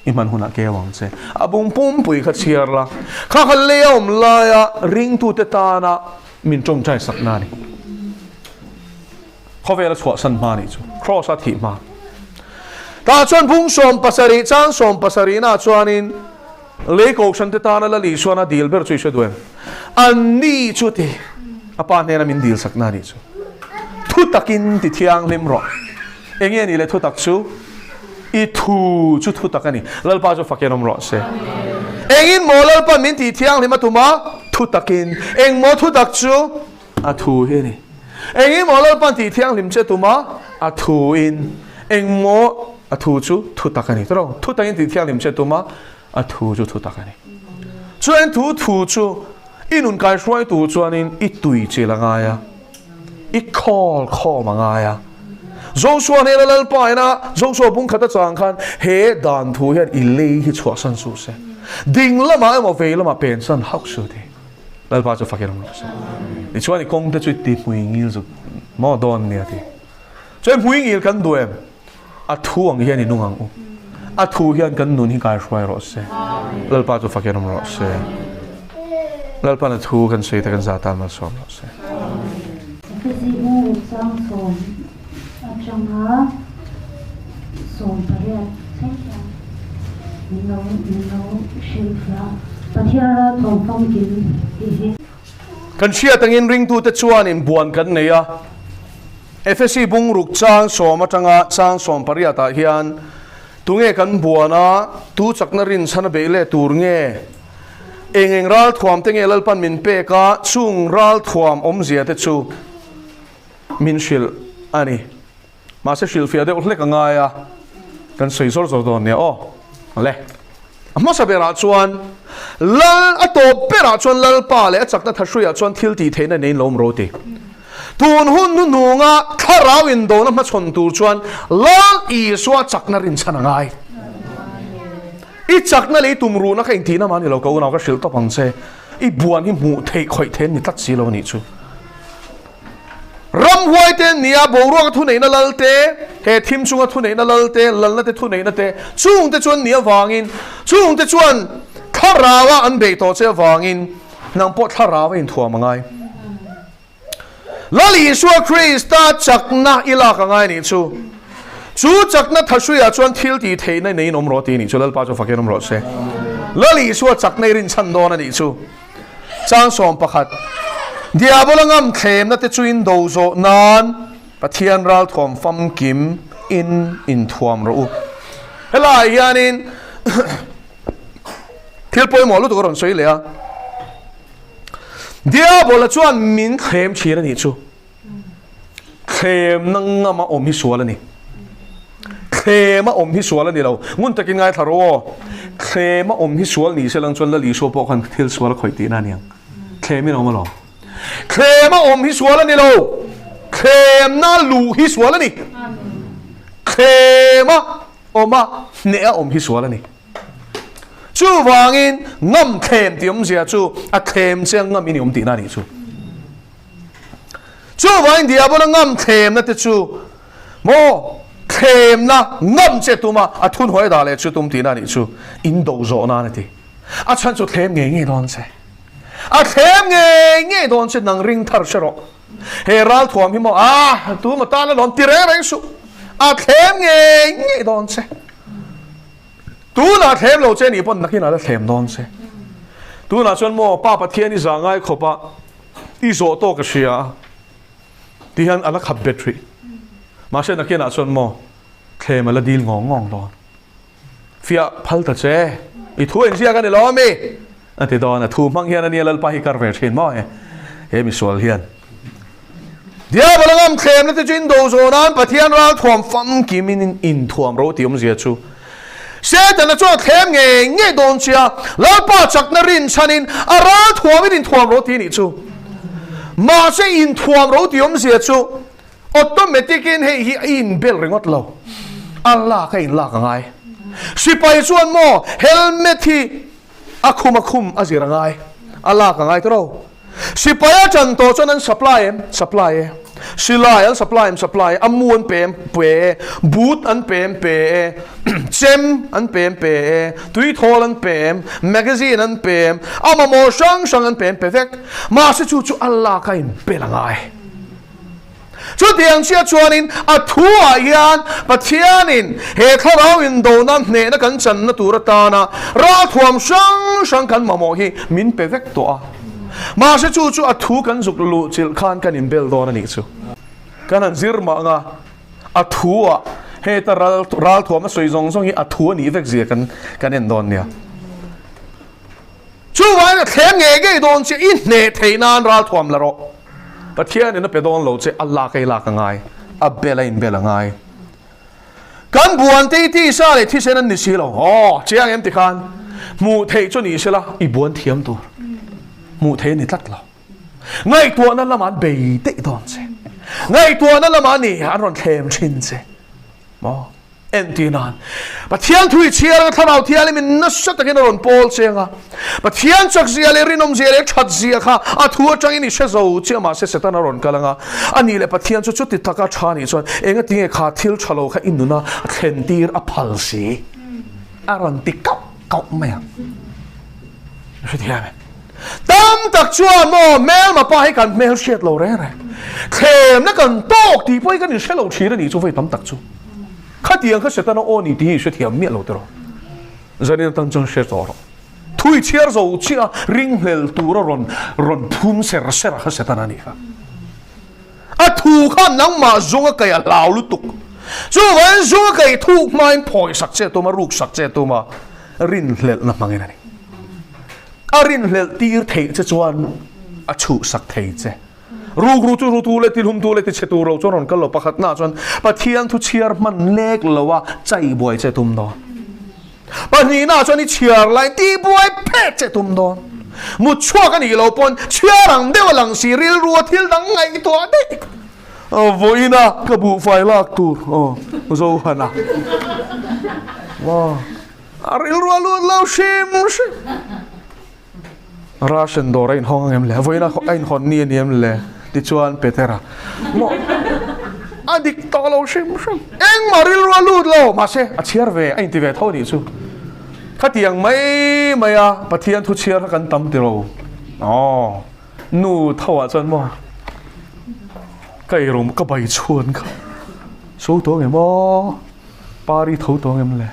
S1: i hman hunah keu ang che. A bung pumpui kha chhiar la, kha kha lei awm laia ringtute tana min tawngtai sakna a ni. Khawvela chhuahsan hma nih chu Kraws a thih hma. Tah chuan bung 70 chang 70 nah chuanin Lei kohhran te tana Lal Isuan a dil ber chu i hre duh em? An ni chu ti a pa hnena min dil sakna a nih chu. Thu takin ti thianghlim rawh. Enge ni le thu tak chu? I thu chu thu tak a ni. Lalpa chu fakin awm rawh se. Engin maw Lalpan min ti thianghlim a tum a? Thu takin. Eng maw thu tak chu? A thu hi a ni. Engin maw Lalpan ti thianghlim che tum a? A thu in. Eng maw a thu chu thu tak a ni. Tawrh thu takin ti thianghlim che tum a, a thu chu thu tak a ni. Chuan thu thu chu i nun kai hruai tur chuanin i tui chil a ngai a, i khawl khawm a ngai a. Joshua hnena Lalpa ina Joshua bung khat a chang khan he dan thu hian i lei hi chhuahsan suh se. Ding lamah emaw vei lamah pensan hauh suh ti. Lalpa chu fakin awm rawh se. Tichuan i kawng te chu i ti hmui ngil zuk maw dawn nia ti. Chuan hmui ngil kan duh em? A thu ang hian i nung ang u. A thu hian kan nun hi kai hruai rawh se. Lalpa chu fakin awm rawh se. Lalpan a thu kan sawi te kan za tan malsawm rawh se.
S3: Efesi bung ruk chang sawm atanga 18 thleng hian min lo min lo hrilhfiah Pathian ral thawm famkim tih hi.
S1: Kan hriat angin ringtute chuanin buan kan nei a. Efesi bung ruk chang sawm atanga chang 18 ah hian tunge kan buan a, tu chakna rinchhan a beih leh tur nge? Eng eng ralthuam te nge Lalpan min pek a, chung ralthuam awmzia te chu min hrilh a ni. Mahse hrilhfiah deuh hlek a ngai a, kan sawi zawr zawr dawn nia aw. Le. A hmasa berah chuan Lal a tawp berah chuan Lalpa leh a chakna thahruiah chuan thil tih theihna neiin lo awm ro ti. Tun hun hnuhnunga thlarau indona hmachhawn tur chuan Lal Isua chakna rinchhan a ngai. I chakna leh i tumruhna kha intihna mah ni lo ka unau ka hrilh tawp ang che. I buan hi hmuh theih khawih theih an ni tlat si lo a nih chu. Ramhuai te nia boruak a thuneihna lal te, he thim chunga thuneihna lal te, lalna te thuneihna te, chung te chuan ni avangin, chung te chuan thlaraua an beih tawh che avangin nang pawh thlarau a inthuam a ngai. Lal Isua Krista chakna i lak a ngai nih chu. Chu chakna thahruiah chuan thil tih theihna neiin awm rawh tih nih chu Lalpa chu fakin awm rawh se. Lal Isua chakna i rinchhan dawn a nih chu. Chang 11. Diabola ngam thlemna te chu in do zawh nan Pathian ralthuam famkim in inthuam rawh u. Helaiah hianin thil pawimawh lutuk a rawn sawi leh a. Diabola chuan min thlem thin a nih chu. Thlemna ngama awm hi sual a ni. Thlema awm hi sual a ni lo. Ngun takin ngaithla rawh aw. Thlema awm hi sual ni se lang chuan Lal Isua pawh khan thil sual a khawih tihna a ni ang. Thlemin a awm alawm. Thlema awm hi sual a ni lo. Thlemna luh hi sual a ni. Thlema awm a hneha awm hi sual a ni. Chuvangin ngam thlem tih awmzia chu a thlem che ngam in i awm tihna a nih chu. Chuvangin Diabola ngam thlemna te chu maw thlemna ngam che tuma a thunhuai dah leh chu tum tihna a nih chu. In do zawh nan a ti. A chhan chu thlem ngei ngei dawn che. A thlem ngei ngei dawn che nang ring thar hre rawh. He ralthuam hi maw a tu maw tan alawm ti reng reng suh. A thlem ngei ngei dawn che. Tunah thlem lo che nih pawn nakinah la thlem dawn che. Tunah chuan maw Pa Pathian i zah ngai khawp a, i zawh tawk a hria a ti hian a la khap bet rih. Mahse nakinah chuan maw thlem a la dil ngawng ngawng dawn. Fiah phal ta che, i thu inziak a ni lo ami? A ti dawn a, thu hmang hian ania Lalpa hi kar ve thin maw he he misual hian. Diabol a ngam thlemna te chu in do zawh nan Pathian ral thuam famkim in inthuam ro tih awmzia chu. Setana chuan a thlem ngei ngei dawn che a, Lalpa chakna rinchhanin a ral thuamin inthuam ro ti a nih chu. Mahse inthuam ro tih awmzia chu automatic in hei hi a inbel ringawt lo, a lak a inlak a ngai. Sipai chuan maw helmet hi a khum a khum a zir a ngai, a lak a ngai ta ro. Sipai a ṭan tawh chuan an supply em? Supply e. Silai an supply em? Supply e. A mu an pe em? Pe e. Boot an pe em? Pe e. Chem an pe em? Pe e. Tuithawl an pe em? Magazine an pe em? A mamawh hrang hrang an pe em? Pe vek. Mahse chu chu a lak a inpel a ngai. Chutiang chiah chuanin a thuah hian Pathianin he thlarau indona hnehna kan channa tur atana ralthuam hrang hrang kan mamawh hi min pe vek tawh a. Mahse chu chu a thu kan zuk luh chilh khan kan inbel dawn a nih chu. Kan han zir mah anga a thuah heta ralthuam a sawi zawng zawng hi a thu a nih vek zia kan kan en dawn nia. Chuvangin a thleng ngei ngei dawn che i hneh theih nan ralthuam la rawh. Pathianin a pe dawn lo che, a lak a i lak a ngai, a bel a inbel a ngai. Kan buan te i tisa leh thisen an ni si lo. Aw, chiang em tikhan hmuh theih chu ni sela i buan thiam tur. Hmuh theih a ni tlat lo. Ngaihtuahna lamah an bei daih dawn che. Ngaihtuahna lamah ni an rawn thlem thin che. Maw? Entir nan, Pathian thu i chhiar anga Thlarau Thianghlim in nasa takin a rawn pawl cheng a. Pathian chak zia leh rinawm zia leh that zia kha a thu atangin i hre zo chiah mahse Satan a rawn kal anga, a nih leh Pathian chu chuti taka tha nih chuan enga tinge kha thil tha lo kha i nuna thlen tir a phal si? A rawn ti kauh kauh mai ang. I hrethiam em? Tam tak chuan maw hmelma pa hi kan hmel hriat lo reng reng. Thlemna kan tawk tih pawh hi kan inhre lo thin a nih chu vawi tam tak chu. Khatiang kha Setana aw ni tih hi i hrethiam miah lo tiraw? Zanin atan chuan hre tawh rawh. Thui chhiar zo chiah a ringhlel tura rawn rawn phun ser ser a kha Setana nih kha. A thu kha nangmah zunga kai a hlau lutuk. Chuvangin zunga kai thuk hmain phawi sak che tum a, ruk sak che tum a, rinhlelhna hmangin a ni. A rinhlelh tir theih che chuan a chhuhsak thei che. Rukru chu rutu leh tilhumtu leh tichhe tur lo chuan rawn kal lo. Pakhatnaah chuan Pathian thu chhiar hman lek lo a chai buai che tum dawn. Pahnihnaah chuan i chhiar lai tihbuai phet che tum dawn. Mut chhuak a nih loh pawn chhiar ang deuh a lang si rilru a thil dang ngaihtuah daih. Vawiina ka buhfai lak tur aw Zohana. Wow. A rilru a lut lo hrim hrim. Ration dawr a inhawng ang em le? Vawiin a inhawn ni a ni em le? Tichuan Petera, Maw, a dik tawh lo hrim hrim. Engmah rilru a lut lo, mahse a chhiar ve, a inti ve tho a nih chu. Khatiang mai mai a Pathian thu chhiar kha kan tam tiro. Aw, nu tho ah chuan maw, ka eirawng ka bai chhuan kha so tawh ang em aw? Pari tho tawng em le?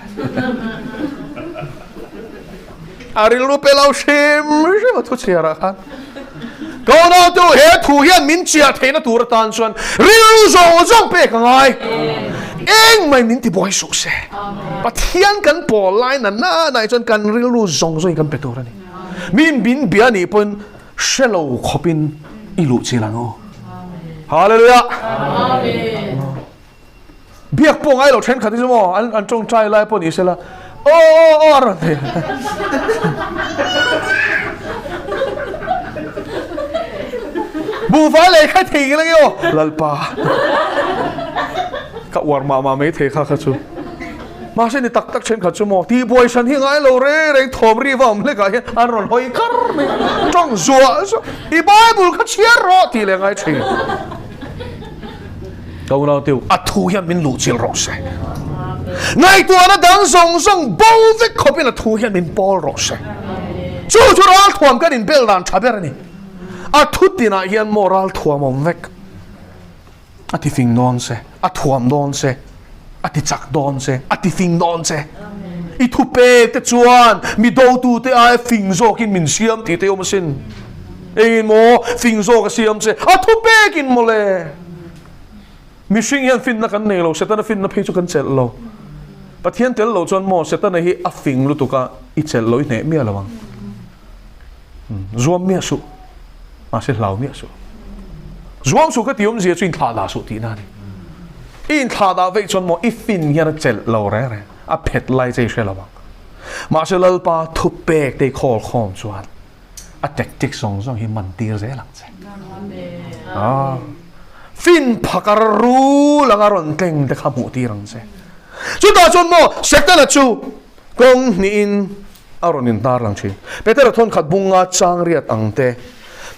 S1: A rilru pe lo hrim hrim a thu chhiar ah khan. Ka unau te u, he thu hian min chiah theihna tur atan chuan rilru zawng zawng pek a ngai. Eng mai min ti buai suh se. Pathian kan pawl lai na na na hi chuan kan rilru zawng zawng in kan pe tur a ni. Min bin bia nih pawhin hre lo khawpin i luh chil ang u. Hallelujah! Amen. Biak pawh ngai lo thenkhat hi chu maw an an tawngtai lai pawh ni sela aw aw aw a rawn ti. Buhfai leh kha thei ngil ange aw Lalpa ka uar mah mah mai thei kha kha chu. Mahse ni tak tak thenkhat chu maw tihbuai hran hi ngai lo reng reng thawm ri va awm hlekah hian an rawn hawi kar mai tawng zuah zuah i Bible kha chhiar rawh tih leh ngai thin. Ka unau teu, a thu hian min luh chilh rawh se. Ngaihtuahna dang zawng zawng bo vek khawpin a thu hian min pawl rawh se. Chu chu ralthuam kan inbel dan tha ber a ni. A thu tinah hian maw ralthuam awm vek. A ti fing dawn se, a thuam dawn se, a ti chak dawn se, a ti fing dawn se. I thu pek te chuan mi dotute aia fing zawkin min siam tih te awm asin. Engin maw fing zawk a siam che? A thu pekin mawle! Mihring hian finna kan nei lo, Setana finna phei chu kan chelh lo. Pathian tel lo chuan maw Setana hi a fing lutuk a, i chelh lo i hneh miah lo ang. Zuam miah suh, mahse hlau miah suh. Zuam suh ka ti awmzia chu inthlah dah suh tihna a ni. I inthlah dah veih chuan maw i fin hian a chelh lo reng reng. A phet lai che i hre lo ang. Mahse Lalpa thupek te i khawl khawm chuan a tactic zawng zawng hi man tir zel ang che. Ah. Fin phakar rul anga rawn tleng te kha hmuh tir ang che. Chutah chuan maw Setana chu kawng hnihin a rawn inhnar lang thin. Petera thawnkhat bunga chang riat ang te,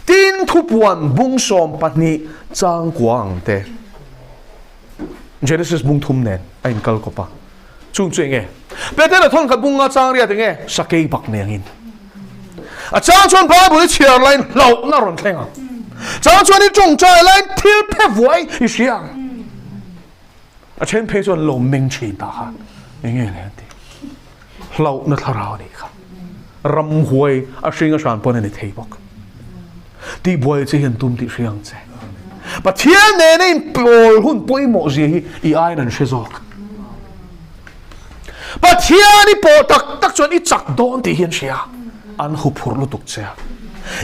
S1: tin thupuan bung 12 chang kua ang te, Genesis bung thum nen a inkal kawp a. Chung chu enge? Petera thawnkhat bunga chang riat enge? Sakei bak nengin. A chang chuan Bible i chhiar laiin hlauhna rawn thleng ang. Chang chuan i tawngtai laiin thil phe vuai i hria ang. A then phei chuan lo meng thin ta kha enge le an ti. Hlauhna thlarau a nih kha. Ramhuai a hring a hran pawn a ni thei bawk. Tihbuai che hian tum tih hria ang che. Pathian nena inpawl hun pawimawh zia hi i aiin an hre zawk. Pathian i pawh tak tak chuan i chak dawn tih hi an hria. An huphurh lutuk che a.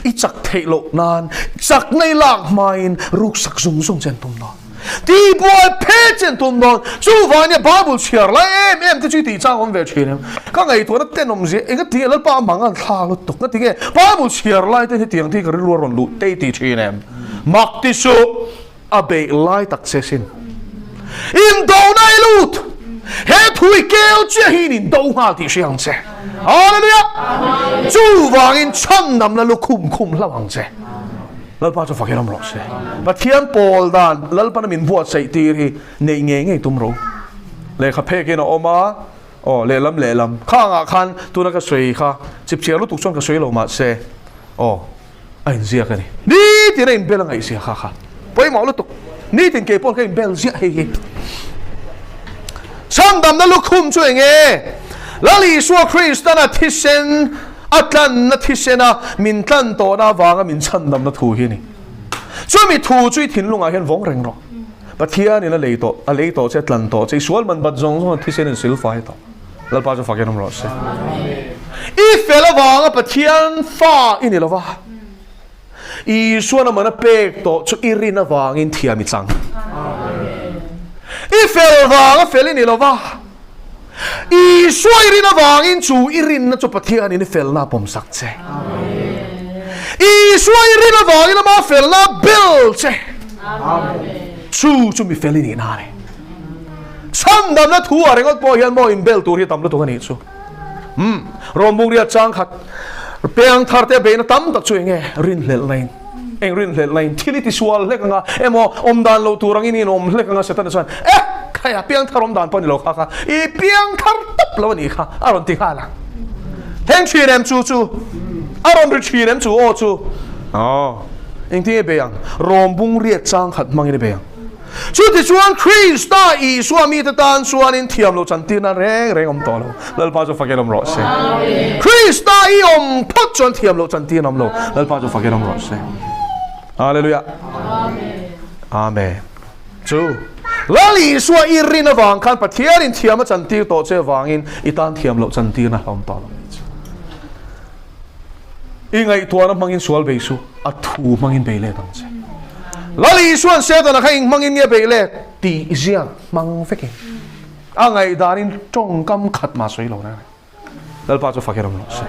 S1: I chak theih loh nan chakna i lak hmain ruksak zung zung che an tum dawn. Tihbuai phet che an tum dawn. Chuvangin Bible chhiar lai em em te chu i tih chang awm ve thin em? Ka ngaihtuahna tenawm zia eng atinge Lalpa a mang an thla lutuk na tinge Bible chhiar lai te hetiang te hi ka rilru a rawn luh tei ti thin em? Mak ti suh! A beih lai tak che sin. Indona i lut! He thu i kel chiah hi in indo nghal tih hria ang che. Hallelujah! Chuvangin chhandamna lu khum khum hlauh ang che. Lalpa chu fakin awm rawh se. Pathian pawl dan Lalpana min buatsaih tir hi neih ngei ngei tum ro. Lehkha phekin a awm a, aw lehlam lehlam khangah khan tuna ka sawi kha chipchiar lutuk chuan ka sawi lo mahse aw a inziak a ni. Nitin a inbel a ngaihzia kha kha pawimawh lutuk. Nitin kei pawh ka inbel ziah hei hi. Chhandamna lukhum chu eng nge? Lal Isua Kristana thisen a tlanna thisena min tlan tawhna avanga min chhandamna thu hi a ni. Chumi thu chu i thinlungah hian vawng reng rawh. Pathianin a lei tawh, a lei tawh che, a tlan tawh che, i sual man bat zawng zawng a thisen in silfai tawh. Lalpa chu fakin awm rawh se. I fel avanga Pathian fa i ni lo va, Isuan a man a pek tawh chu i rin avangin thiam i chang. I fel vanga fel i ni lo va, Isua i rin avangin chu i rinna chu Pathianin i felna a pawmsak che. Isua i rin avangin ama felna a bel che. Chu chu mi fel i nihna a ni. Chhandamna thu ah ringawt pawh hian maw inbel tur hi a tam lutuk a nih chu. Umm, Rawmbungria chang khat peng thar te beihna tam tak chu eng nge rinhlelhna in eng rinhlelhna in thil i tisual hlek anga emaw awm dan lo tur angin i inawm hlek anga Setana chuan eh khaia piang thar awm dan pawh ni lo kha kha i piang thar tawp lo a nih kha a rawn ti nghal ang. Thleng thin em chu chu a rawn ri thin em chu aw chu aw engtin nge i bei ang Rawmbungria chang khat hmangin i bei ang. Chutichuan Krista Isua mite tan chuanin thiam lo chantir nan reng reng awm tawh lo. Lalpa chu fakin awm rawh se. Krista i awm phawt chuan thiam lo chantir an awm lo. Lalpa chu fakin awm rawh se. Hallelujah. Amen. Chu Lal Isua i rin avang khan Pathianin thiam a chantir tawh che avangin i tan thiam loh chantirna a awm tawh lo. I ngaihtuahna hmangin sual bei suh, a thu hmangin bei let ang che. Lal Isua'n Setana kha eng hmangin nge bei let? Tih ziak hmang vekin a ngaihdanin tawngkam khat mah sawi lo reng reng. Lalpa chu fak i ram rawh se.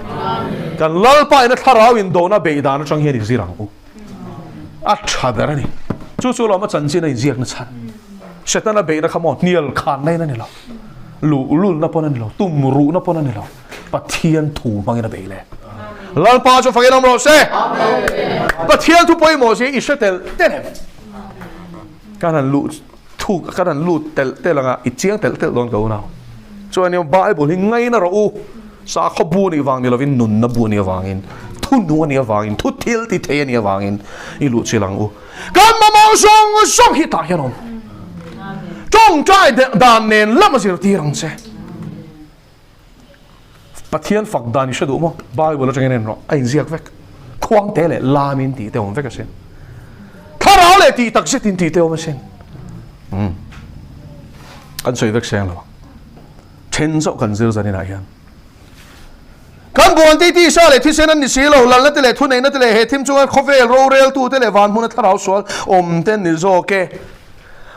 S1: Kan Lalpa ina thlarau indona beih dan atang hian inzir ang u. A tha ber a ni. Chu chu lawm a chanchin a inziakna chhan. Setana beihna kha maw hnial khanna in a ni lo. Luhlulna pawn a ni lo. Tumruhna pawn a ni lo. Pathian thu hmangin a bei le. Lalpa chu fakin awm rawh se. Pathian thu pawimawh si i hre tel tel em? Kan han luh thu kan han lut tel tel anga i chiang tel tel dawn ka unau. Chuan nia Bible hi ngaina rawh u. Sakhaw bu nih vang ni lovin nunna bu nih avangin thu nung a nih avangin thu thil ti thei a nih avangin i luh chil ang u. Kan mamawh zawng zawng hi tah hian awm. Tawngtai dan nen lam a zirtir ang che. Pathian fak dan i hre duh maw? Bible atangin en rawh, a inziak vek. Khuangte leh lamin tih te awm vek asin. Thlarau leh tih tak zetin tih te awm asin. Um. Kan sawi vek seng lo ang. Then zauh kan zir zaninah hian. Kan buan ti tisa leh thisen an ni si lo, lalna te leh thuneihna te leh he thim chunga khawvel roreltu te leh van hmuna thlarau sual awm te an ni zawk e.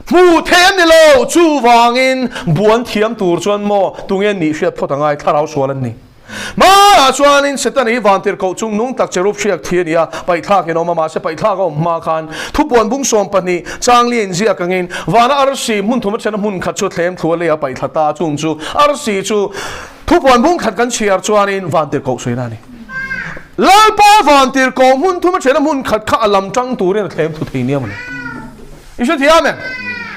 S1: Hmuh theih an ni lo. Chuvangin buan thiam tur chuan maw tunge nih hriat phawt a ngai, thlarau sual an ni. Hmanah chuanin Setana hi vantirhkoh chung nung tak cherub hriak thi a ni a, paihthlak in awm a, mahse paihthlak a awm hma khan thupuan bung 12 changli a inziak angin vana arsi hmun thum a thena hmun khat chu thlem thu a lei a paihthla ta a, chung chu arsi chu thupuan bung khat kan chhiar chuanin vantirhkoh suina a ni. Lalpa vantirhkoh hmun thum a thena hmun khat kha a lam tang turin a thlem thu thei nia mawle. I hrethiam em?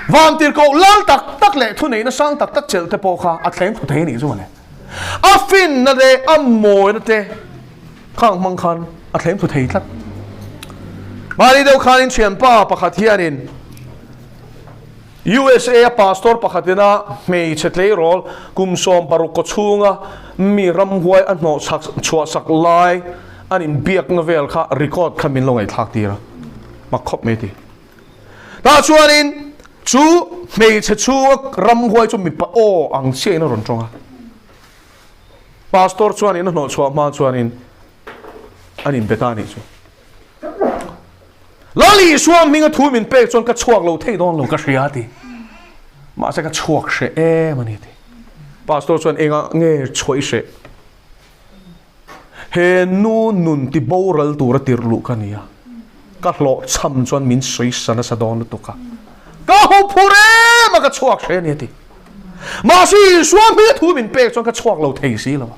S1: Vantirhkoh lal tak tak leh thuneihna sang tak tak chelh te pawh kha a thlem thu thei a nih chu mawle. A finna te, a mawina te khang hmang khan a thleng thu thei tlat. Mahni deuh khanin thianpa pakhat hianin USA a pastor pakhatina hmeichhe tleirawl kum 16 kaw chhunga mi ramhuai a hnawh chhak chhuah sak lai an inbiakna vel kha record kha min lo ngaihthlak tir a, mak khawp mai ti. Tah chuanin chu hmeichhe chhunga ramhuai chu mipa aw ang chiahin a rawn tawng a. Pastor chuanin a hnawhchhuah hma chuanin an inbe ta a nih chu. Lal Isua hminga thu min pek chuan ka chhuak lo thei dawn lo ka hria a ti. Mahse ka chhuak hreh em a ni a ti. Pastor chuan engah nge chhuah i hreh? He nu nun ti boral tura tirh luh ka ni a, ka hlawhchham chuan min sawi sa nasa dawn lutuk a, ka ho phur em a ka chhuak hle a ni a ti. Mahse Isua hming a thu min pek chuan ka chhuak lo thei si lo a,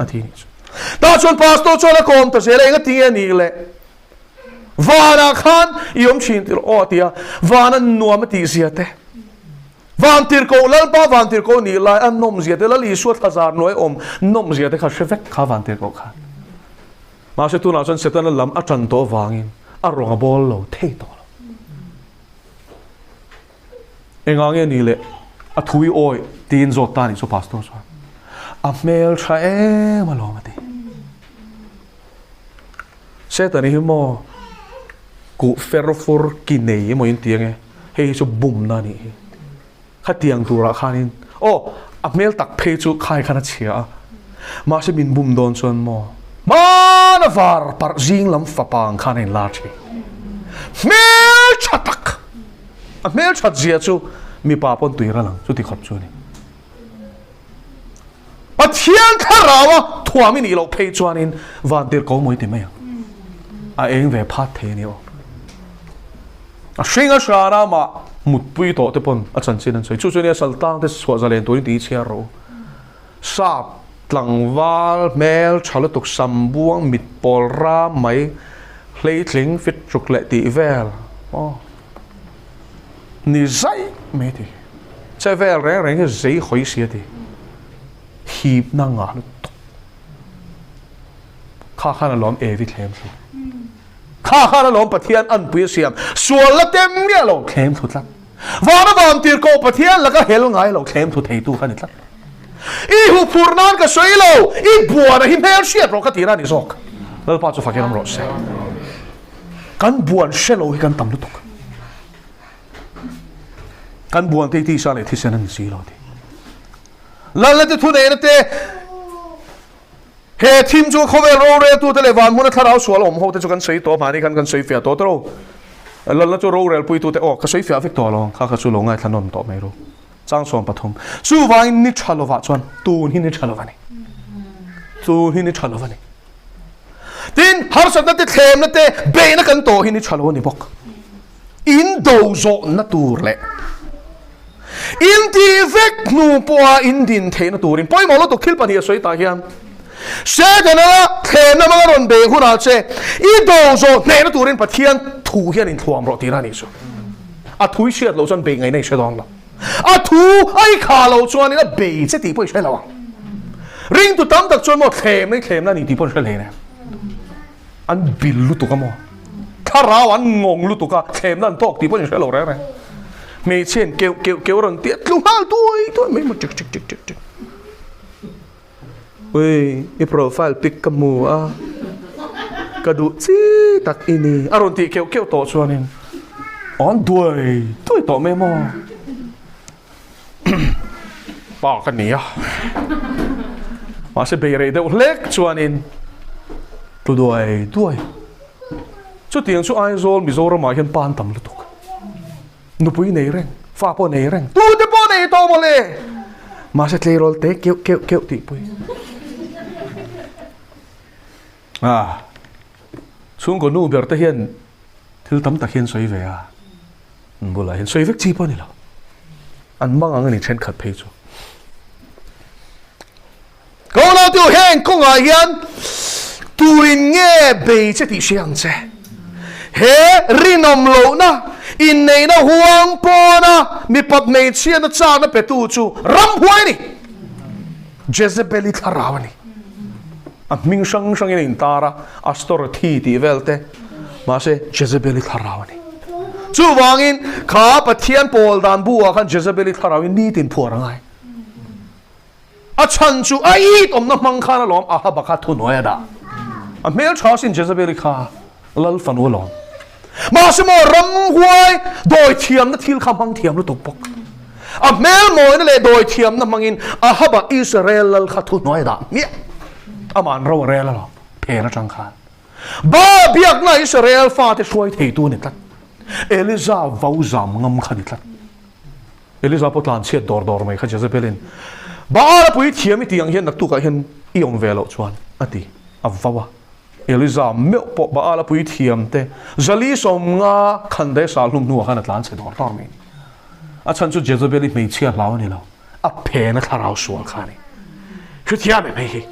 S1: a ti nih chu. Tah chuan pastor chuan a kawm ta zel a, enga tinge nih le? Vanah khan i awm thin tirh aw a ti a, vana nuam a tih zia te. Vantirhkoh Lalpa Vantirhkoh nih lai a nawmzia te Lal Isua thlazar hnuai awm nawmzia te kha hre vek kha Vantirhkoh khan. Mahse tunah chuan Setana lam a tan tawh avangin a rawng a bawl lo thei tawh lo. Engah nge ni le a thui awi tiin zawt ta nih chu Pastor chuan a hmel tha em alawm a ti. Setani hi maw kuh fer fur ki nei emaw in ti ange, hei hi chu bumna a nih hi. Khatiang turah khanin aw a hmel tak phei chu khai khan a chhia a, mahse min bum dawn chuan maw hmana var parh zing lam fapa ang khan a inlar thin. Hmel tha tak, a hmel that zia chu mipa pawn tui ral ang chuti khawp chu a ni. Pathian Thlaraua thuam i nih loh phei chuanin vantirhko mawi ti mai ang. A eng ve phat thei a ni aw. A hring a hran a mah mutpui tawh te pawn a chanchin an sawi. Chu chu nia saltang te chhuah zalen turin ti chhiar rawh u. Sap tlangval hmel tha lutuk sam buang mit pawl ram mai hleitling fit ruk leh tih vel aw ni zaih mai ti. Che vel reng reng hi zei hawi si a ti. Hipna ngah lutuk. Kha khan a lawm Evi thlem thlu. Kha khan a lawm Pathian anpui a siam. Sual la tem miah lo thlem thlu tlat. Vana van tir ko Pathian laka hel ngai lo thlem thlu theitu kha ni tlat. I hu phur nan ka sawi lo, i buana hi hmel hriat rawh ka tir a ni zawk. Lalpa chu fakin awm rawh se. Kan buan hre lo hi kan tam lutuk. Kan buan te hi tisa leh thisen a ni si lo ti. Lalna te thuneihna te, he thim chu khawvel roreltu te leh van hmuna thlarau sual awm ho te chu kan sawi tawh mahni khan kan sawi fiah tawh tawh lo. Lalna chu rorelpuitu te aw ka sawi fiah vek tawh lo ang kha kha chu lo ngaithla nawn tawh mai ru. Chang 13. Chuvangin ni tha lovah chuan tun hi ni tha lo a ni. Tun hi ni tha lo a ni. Tin, harsatna te thlemna te beihna kan tawh hi ni tha lo a ni bawk. In do zawhna tur leh in tih vek hnu pawha in din theihna turin pawimawh lutuk thil pahnih a sawi tah hian Setana thlemna hmanga rawn bei hunah che i do zawh hnehna turin Pathian thu hian inthuam rawh tihna a nih chu. A thu i hriat loh chuan bei ngaihna i hre dawn lo. A thu a i khah loh chuanin a bei che tih pawh i hre lo ang. Ringtu tam tak chuan maw thlemna i thlemna a ni tih pawh an hre hle nen. An bil lutuk a maw? Thlarau an ngawng lutuk a, thlemna an tawk tih pawh in hre lo reng reng. Hmeichhia in keuh keuh keuh rawn ti a, tlu nghal tuai tuai mai maw tik tik tik tik tik. Ui, i profile pic ka hmu a, ka duh chi tak i ni a rawn tih keuh keuh tawh chuanin an duai duai tawh mai maw? Pa ka ni a, mahse bei rei deuh hlek chuanin tlu duai duai. Chutiang chu Aizawl Mizoramah hian pa an tam lutuk. Nupui nei reng, fa pawh nei reng, tute pawh nei tawh mawle. Mahse tleirawl te keuh keuh keuh tihpui. Ah, chhungkaw nu ber te hian thil tam tak hian sawi ve a, an bulah hian sawi vek chi pawh a ni lo. An mang ang a ni thenkhat phei chu. Ka unau te u, heng kawngah hian tuin nge bei che tih hria ang che. He rinawm lohna, inneihna huang pawna mipat hmeichhiatna chakna petu chu ramhuai a ni. Jezebeli thlarau a ni. A hming hrang hrangin a intar a, Astorathi tih vel te, mahse Jezebeli thlarau a ni. Chuvangin kha Pathian pawl dan bu ah khan Jezebeli thlarau hi nitin phuar a ngai. A chhan chu a it awmna hmang khan alawm Ahaba kha thuhnuai a dah. A hmel tha sin Jezebeli kha lal fanu alawm. Mahse maw ramhuai dawi thiamna thil kha hmang thiam lutuk bawk. A hmel mawina leh dawi thiamna hmangin Ahaba Israel lal kha thuhnuai a dah hmiah. Ama'n ro a rel alawm phen atang khan. Ba biakna Israel fate hruai theitu a ni tlat. Eliza vau zam ngam kha ni tlat. Eliza pawh tlan chhiat dawr dawr mai kha Jezebelin, Baal a pui thiam i tih ang hian naktukah hian i awm ve loh chuan, a ti a vau a. Eliza meuh pawh Baal a pui thiam te zali 50 khan daih sah hlum hnuah khan a tlan chhe dawr dawr mai a ni. A chhan chu Jezebeli hmeichhia hlau a ni lo, a phen a thlarau sual kha a ni. Hrethiam em hei hi?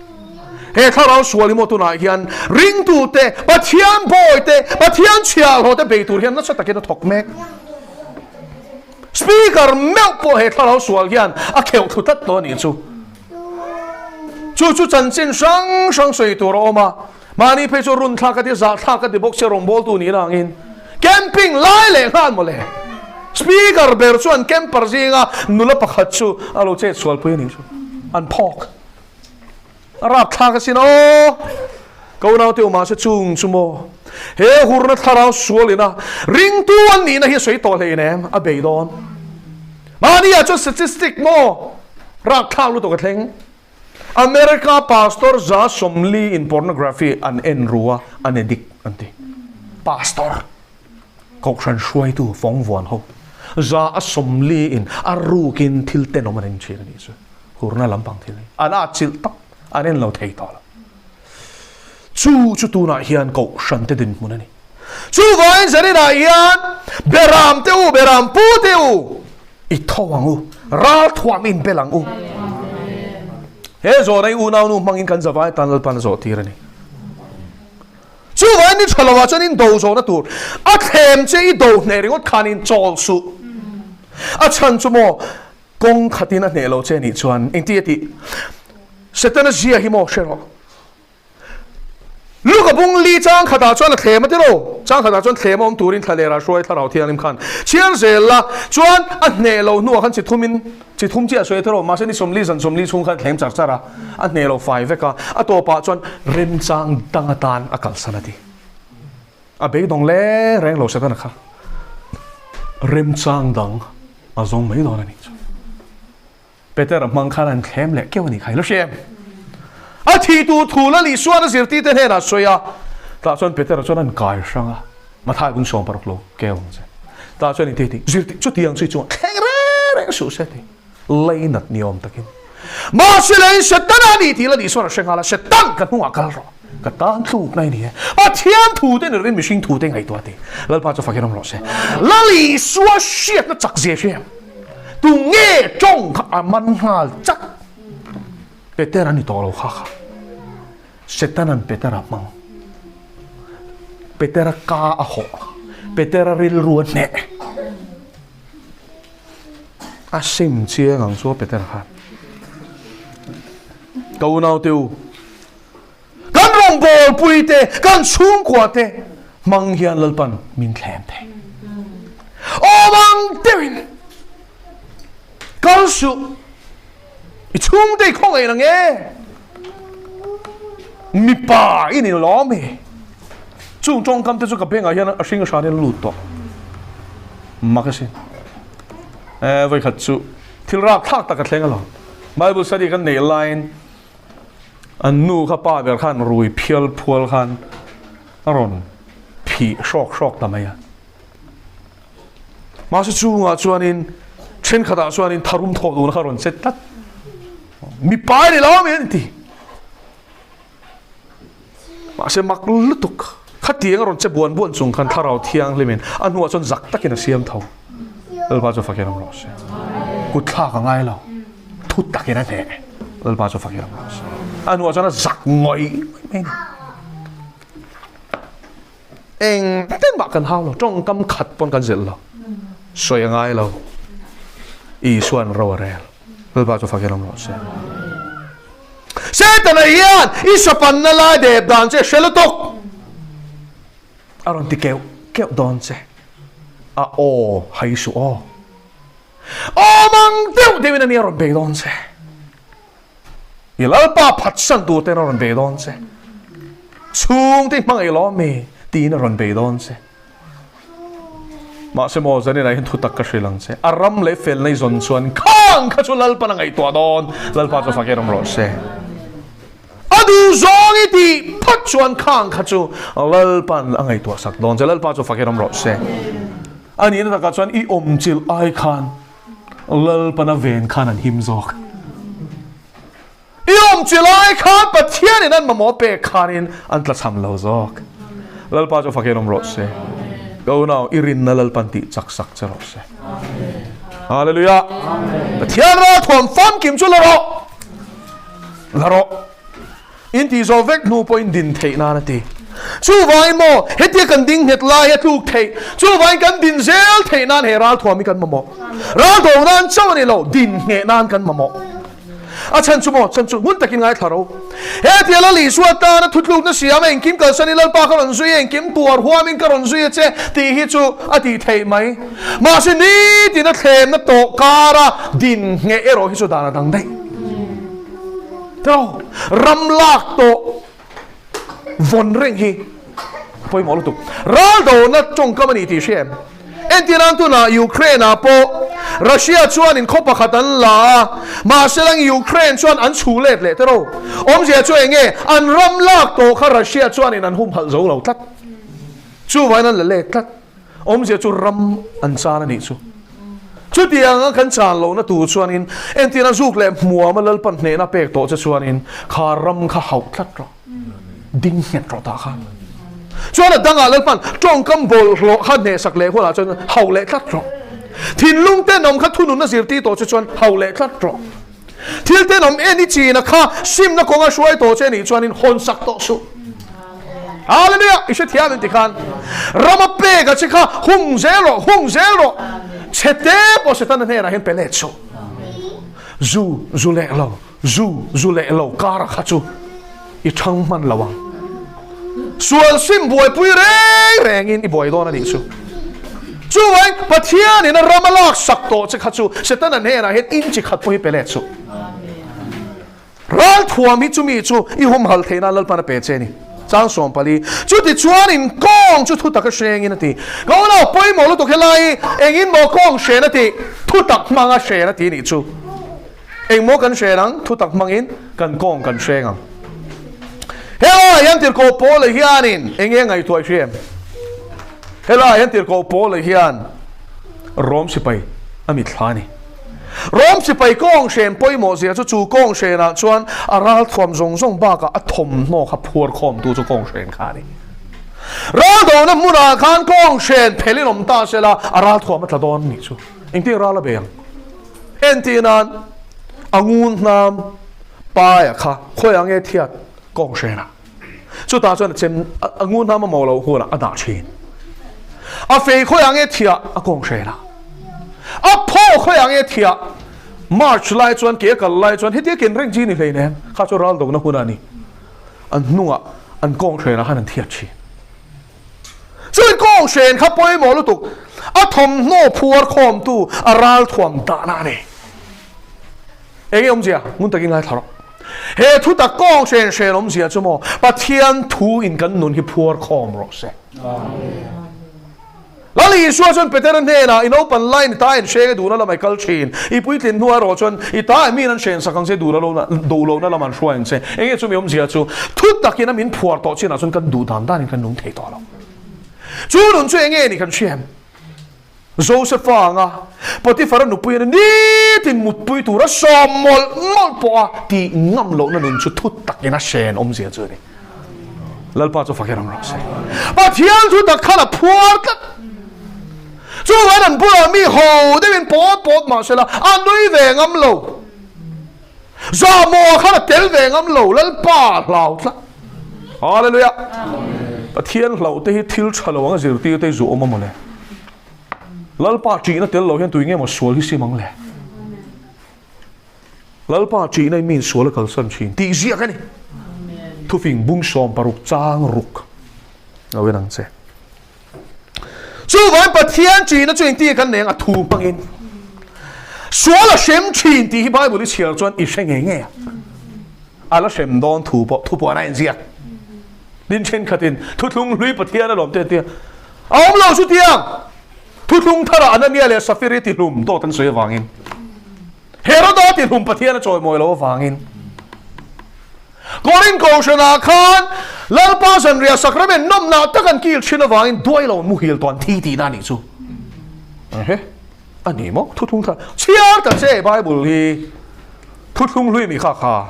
S1: He thlarau sual hi maw tunah hian ringtute, Pathian bawite, Pathian chhiahhlawh te bei tur hian nasa takin a thawk mek. Speaker meuh pawh he thlarau sual hian a kheuh thlu tlat tawh a nih chu. Chu chu chanchin hrang hrang sawi tur a awm a, mahni phei chu run thlak a ti, zah thlak a ti bawk sia rawngbawltu nih na angin camping lai leh nghal mawle. Speaker ber chuan camper zinga nula pakhat chu a lo chet sual pui a nih chu. An phawk. A rapthlak asin aw! Ka unaute u mahse chung chu maw? He hurna thlarau sualina ringtu an nihna hi a sawi tawh hlein em? A bei dawn. Mahni ah chuan statistic maw rapthlak lutuk a thleng. America pastor 140 in pornography an en ru a, an addict an ti. Pastor, kohhran hruaitu fawng vuan ho 140 in a rukin thil tenawm an en thin a nih chu. Hurna lampang thil hi an atchilh tak an en lo thei tawh lo. Chu chu tunah hian kohhran te dinhmun a ni. Chuvangin zaninah hian Beram te u, Beram pu te u, i tho ang u, ralthuam in bel ang u. He zawhna hi unaunu hmangin kan zavai tan Lalpan a zawh tir a ni. Chuvangin ni tha lovah chuan in do zawhna tur a thlem che i do hneh ringawt khanin chawl suh. A chhan chu maw Kawng khatin a hneh lo che nih chuan engti a tih? Setana zia hi maw hre rawh. Luka bung li chang khatah chuan a thlem a ti lo. Chang khatah chuan thlem a awm turin thla leh rah hruai thlarau thianghlim khan chhiar zel la chuan a hneh lo hnuah khan chi thumin chi thum chiah sawi a ti lo. Mahse ni 40 zan 40 chhung khan thlem char char a, a hneh lo fai vek a, a tawpah chuan remchang dang atan a kalsan a ti. A beidawng le reng lo Setana kha remchang dang a zawng mai dawn a nih chu. Peter a hmang khan an thlem leh keuh a nih kha i lo hria em? A thi tur thu la Lisuan a zirtirte hnenah a sawi a, tah chuan Peter-a chuan an kai hrang a, Mathai bung 60 lo keu ang che. Tah chuan engti tih zirtir chutiang chu i chungah thleng reng reng suh se ti leinat ni awm takin. Mahse lei Setana a ni tih la Lisuan a hre nghal a, Setan ka hnungah kal rawh. Ka tan tluk na i ni e. Pathian thu te ni lovin mihring thu te ngaihtuah a ti. Lalpa chu fakin awm rawh se. Lal Isua hriatna chak zia hria em? Tu nge tawng kha a man nghal chak? Peter a ni tawh lo kha kha. Setanan Petera hmang. Petera ka a hawh. Petera rilru a hneh. A sim chiang ang chu a Petera khan. Ka unaute u. Kan rawngbawlpui te, kan chhungkua te hmang hian Lalpan min thlem thei. Awm ang deuhin kal suh, i chhungte i khawngaih ang e, mipa i ni lawm e. Chung tawngkam te chu ka bengah hian a hring hranin a lut tawh. Mak asin. E, vawikhat chu thil rakthlak tak a thleng alawm. Bible study kan neih laiin An nu kha pa ber khan rui phial phual khan a rawn phih hrawk hrawk ta mai a. Mahse chungah chuanin thenkhatah chuanin tharum thawh duhna kha rawn chet tlat. Mipa i ni lo ami an ti. Mahse mak lutuk khatiang a rawn che buan buan chung khan thlarau thianghlimin a hnuah chuan zak takin a siam tho. Lalpa chu fakin awm rawh se. Kut thlak a ngai lo. Thu takin a hneh. Lalpa chu fakin awm rawh se. A hnuah chuan a zak ngawih ngawih mai a ni. Eng ten mah kan hau lo, tawngkam khat pawn kan zilh lo. Sawi a ngai lo. Isuan ro a rel. Lalpa chu fakin awm rawh se. Setana hian i sapanna lai dep dan che hre lutuk. A rawn ti keuh keuh dawn che. A aw hai suh aw. Awm ang deuh deuhin a nia rawn bei dawn che. I Lalpa phatsan tur ten a rawn bei dawn che. Chhungte hmangaih lawm mi tiin a rawn bei dawn che. Mahse maw zanin ah hian thu tak ka hrilh ang che. A ram leh fel nei zawn chuan khang kha chu Lalpan a ngaihtuah dawn. Lalpa chu fak erawm rawh se. A duh zawng i tih phawt chuan khang kha chu Lalpan a ngaihtuah sak dawn che. Lalpa chu fak erawm rawh se. A nihna takah chuan i awmchilh ai khan Lalpana ven khan an him zawk. I awm chi lai khan Pathianin an mamawh pek khanin an tlachham lo zawk. Lalpa chu fakin awm rawh se. Ka unau, i rinna Lalpan tih chak sak che rawh se. Hallelujah. Pathian ralthuam famkim chu la rawh. La rawh. In tih zawh vek hnu pawhin din theih nan a ti. Chuvangin maw, hetia kan ding nghet lai hi a tluk theih. Chuvangin kan din zel theih nan he ralthuam hi kan mamawh. Raldo nan chauh a ni lo, din ngheh nan kan mamawh. A chhan chu maw, chhan chu hmun takin ngaithla ro. Hetia Lal Isua tana thutlukna siam a engkim kalsan i Lalpa ka rawn zui a, engkim tuar huamin ka rawn zui a che tih hi chu a tih theih mai. Mahse nitin a thlemna tawh kara din ngheh erawh hi chu dan a dang daih. Tawh ram lak tawh vawn reng hi pawimawh lutuk. Raldona tawngkam a ni tih hria em? Entir ang tunah Ukraine ah pawh Russia chuanin khaw pakhat an la a, mahse lang Ukraine chuan an chhu let leh te ro. Awmzia chu eng nge? An ram lak tawh kha Russia chuanin an humhalh zo lo tlat. Chuvangin an la let tlat. Awmzia chu ram an chan a nih chu. Chutianga kan chan lohna tur chuanin entirna zuk leh hmuama Lalpan hnehna pek tawh che chuanin kha ram kha hauh tlat rawh, ding nghet rawh tah khan. Chuan a dangah Lalpan tawngkam bawlhhlawh kha hnehsak leh hunah chuan hauh leh tlat rawh. Thinlung tenawm kha thununna zirtir tawh che chuan hauh leh tlat rawh. Thil tenawm en i china kha simna kawnga hruai tawh che nih chuanin hawnsak tawh suh. Hallelujah! I hrethiam em tikhan rama pek a che kha hung zel rawh, hung zel rawh. Chhe te pawh Setana hnenah hian pe let suh. Zu, zu leh lo, zu, zu leh lo kara kha chu i thang hman lo ang. Sual sim buaipui reng rengin i buai dawn a nih chu. Chuvangin Pathianin a rama laksak tawh che kha chu Setana hnenah hian inchi khat pawh hi pe let suh. Ralthuam hi chumi chu i humhal theih nan Lalpan a pe che a ni. Chang 14. Chuti chuanin kawng chu thutak a hrengin a ti. Ka unau pawimawh lutuk helai engin maw kawng hren a tih? Thutak hmanga hren a ti nih chu. Engmaw kan hren ang? Thutak hmangin kan kawng kan hreng ang. Helaiah hian tirhkoh Paula hianin eng nge ngaihtuah i hria em? Helaiah hian tirhkoh Paula hian Rom sipai a mitthla a ni. Rom sipai kawng hren pawimawh zia chu chu kawng hrenah chuan a ralthuam zawng zawng bakah a thawmhnaw kha phuar khawmtu chu kawng hren kha a ni. Raldona hmunah khan kawng hren phelin awm ta se la a ralthuam a tla dawn nih chu. Engtin ral a bei ang? Entir nan a ngun hnam paia kha khawiah nge thiat kawng hrenah. Chutah chuan a chem a ngun hnam a maw loh hunah a dah thin. A fei khawiah nge thiah a kawng hrenah. A phaw khawiah nge thiah March lai chuan ke a kal lai chuan hetia ken reng chi ni hleinem kha chu ral dona hun a ni. An hnungah an kawng hrenah khan an thiat thin. Chuan kawng hren kha pawimawh lutuk, a thawmhnaw phuar khawmtu a ral thuam dahna a ni. Enge awmzia? Ngun takin ngaithla rawh. He thu tak kawng hren hren awmzia chu maw, Pathian thu in kan nun hi phuar khawm rawh se. Lal Isua chuan Petera hnenah, I naupan laiin i ta in hreng e duhna lamah i kal thin. I puitlin hnuah erawh chuan i ta in miin an hren sak ang che, duh lohna lamah an hruai ang che. Enge chumi awmzia chu? Thu takin a min phuar tawh chinah chuan kan duh dan danin kan nung thei tawh lo. Chu nun chu enge ni kan hria em? Josefa anga Potifara nupui ina nitin mutpui tura sawm mawlh mawlh pawha tih ngam lohna nun chu thu takin a hren awmzia chu a ni. Lalpa chu fak em rawh se. Pathian thu tak khan a phuar tlat. Chuvangin an bulah mi ho deuhin pawt pawt mah sela a nui ve ngam lo. Zahmawh khan a tel ve ngam lo. Lalpa hlau tlat. Hallelujah. Pathian hlauh te hi thil tha lo anga zirtir te hi zu awm a mawle. Lalpa ṭihna tel lo hian tui nge maw sual hi sim ang le? Lalpa ṭihna in mi insual a kalsan ṭhin tih ziak a ni. Thufing bung 60 chang ruk lo en ang che. Chuvangin Pathian ṭihna chu engtin kan nei ang? A thu hmangin. Sual a hrem ṭhin tih hi Bible i chhiar chuan i hre ngei ngei a. A la hrem dawn thu pawh thupuan a inziak. Tin ṭhenkhatin thuthlung hlui Pathian a lawm te tia a awm lo chu tiang. Thuthlung tharah Anania leh Safiri tihlum dawt an sawi avangin Heroda tihlum Pathian a chawimawi lo avangin Korin Kohhranah khan Lalpa zanriah sakramen nawmnah tak an kil thin avangin duai lo muhil tawh an thi tihna a nih chu. Ehe, a ni maw? Thuthlung thar chhiar ta che Bible hi thuthlung hlui mi kha kha.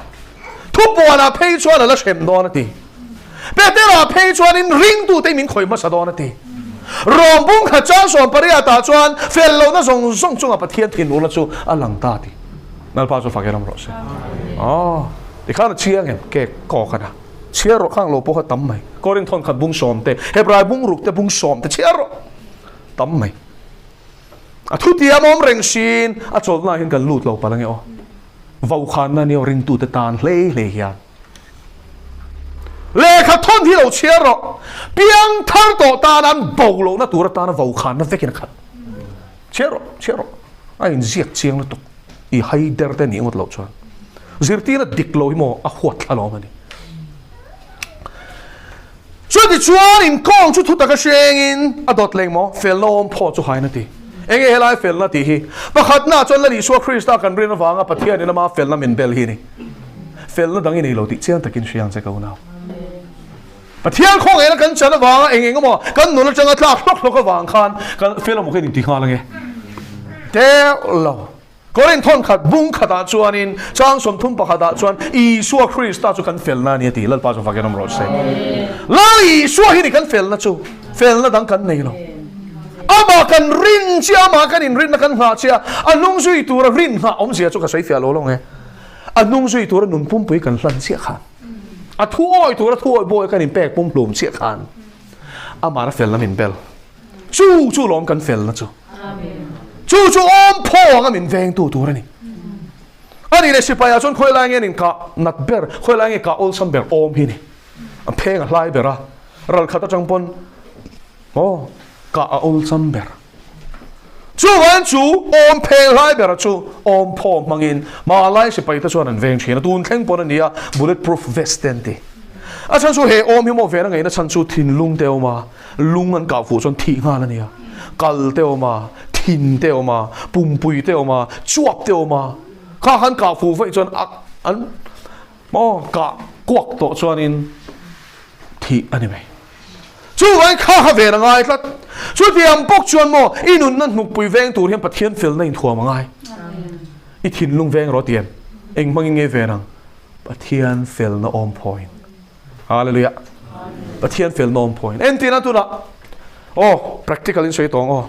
S1: Thupuanah phei chuan a la hrem dawn a ti. Petera phei chuanin ringtute min khawih hmasa dawn a ti. Rom bung khat chang 18 ah chuan fel lohna zawng zawng chunga Pathian thinurna chu a lang ta a ti. Lalpa chu fak erawm rawh se. Aw, tikhan a chiang em? Ke kawk a na. Chhiar rawh khang lo pawh kha tam mai. Korin thawn khat bung 10 te, Hebrai bung ruk te bung 10 te chhiar rawh. Tam mai. A thutiam awm reng siin a chawlhnaah hian kan lut lo palh ange aw. Vaukhana nia ringtute tan hlei hlei hian. Lehkha thawn hi lo chhiar rawh. Piang thar tawh tan an bo lohna tur atana vaukhana vekin a khat. Chhiar rawh, chhiar rawh. A inziak chiang lutuk. I hai der te nih ngawt loh chuan. Zirtirna dik lo hi maw a huat thla lawm a ni. Chutichuan inkawng chu thu taka hrengin a dawt leng maw? Felna awm phaw chu hain a ti. Enge helai felna tih hi? Pakhatnaah chuan Lal Isua Krista kan rin avanga Pathianin ama felna min bel hi a ni. Felna dang i nei lo tih chiang takin hria ang che ka unau. Pathian khawngaihna kan chan avanga eng eng emaw kan nun atanga tlak hlawk hlawk avang khan kan fel emaw ka inti nghal ange. Deuh lo. Korin thawn khat bung khatah chuanin chang 31 ah chuan Isua Krista chu kan felna a ni a ti. Lalpa chu fakin awm rawh se. Lal Isua hi ni kan felna chu. Felna dang kan nei lo. Amah kan rin chiah, amah kan inrinna kan nghah chiah, a hnung zui tura rin nghah awmzia chu ka sawi fiah lo lo nge. A hnung zui tura nun pumpui kan hlan chiah khan, a thu awi tura thu awi bawi kan inpek pumhlum chiah khan amah a felna min bel. Chu chu lawm kan felna chu. Chu chu awm phaw anga min vengtu tur a ni. A nih leh sipai ah chuan khawi lai nge an inkah nat ber, khawi lai nge kah awlsam ber awm hi ni. A pheng a hlai ber a, ral khat atang pawn aw kah a awlsam ber. Chuvangin chu awm pheng hlai ber chu awm phaw hmangin hmalai sipai te chuan an veng thin a, tun thleng pawn a ni a, bullet proof vest te an ti. A chhan chu he awm hi maw ven a ngaihna chhan chu thinlung te a awm a, lung an kah fuh chuan thih nghal a nia, kal te a awm a, thin te a awm a, pumpui te a awm a, chuap te a awm a, kha khan kah fuh vaih chuan a an maw kah kuak tawh chuanin thih a ni mai. Chuvangin kha kha ven a ngai tlat. Chutiang bawk chuan maw i nunna hnukpui veng tur hian Pathian felna inthuam a ngai. I thinlung veng rawh ti em? Eng hmangin nge ven ang? Pathian felna awm phawiin. Hallelujah. Pathian felna awm phawiin. Entirna tunah aw practical in sawi tawng aw.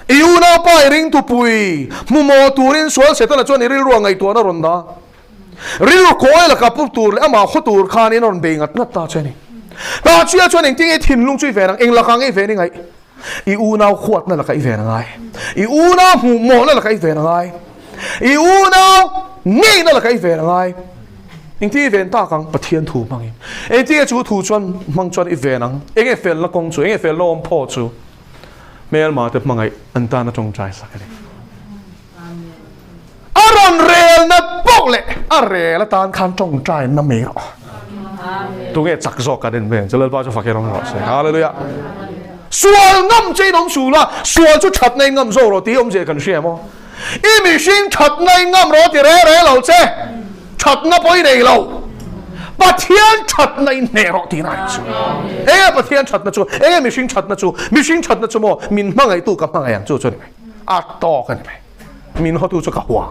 S1: I unaupa i ringtupui hmuhmawh turin sual Setana chuan i rilru a ngaihtuahna rawn dah. Rilru kawi laka pu tur leh amah khaw tur khanin a rawn bei ngat ngat ta che a ni. Tah chiah chuan engtin nge thinlung chu i ven ang? Eng lakah nge i ven i ngaih? I unau huatna lakah i ven a ngai. I unau hmuhmawhna lakah i ven a ngai. I unau ngeina lakah i ven a ngai. Engtin i ven tak ang? Pathian thu hmangin. Engtin nge chu thu chuan hmang chuan i ven ang? Enge felna kawng chu? Enge felna awm phaw chu? Hmelma te hmangaih an tan a tawngtai sak a ni. A rawn relna poh leh a rel atan khan tawngtaina mai rawh. Tunge chak zawk kan en vel chu Lalpa chu fak in awm rawh se. Hallelujah. Sual ngam che in awm sul a, sual chu thatna in ngam zawk rawh tih awmzia kan hria maw? I mihring thatna in ngam rawh ti re re lo che. Thatna pawh i nei lo. Pathian thatna in hneh rawh tihna a ni chu. Enge Pathian thatna chu? Enge mihring thatna chu? Mihring thatna chu maw min hmangaihtu ka hmangaih ang chu chu a ni mai. A tawk a ni mai. Min hawtu chu ka hua.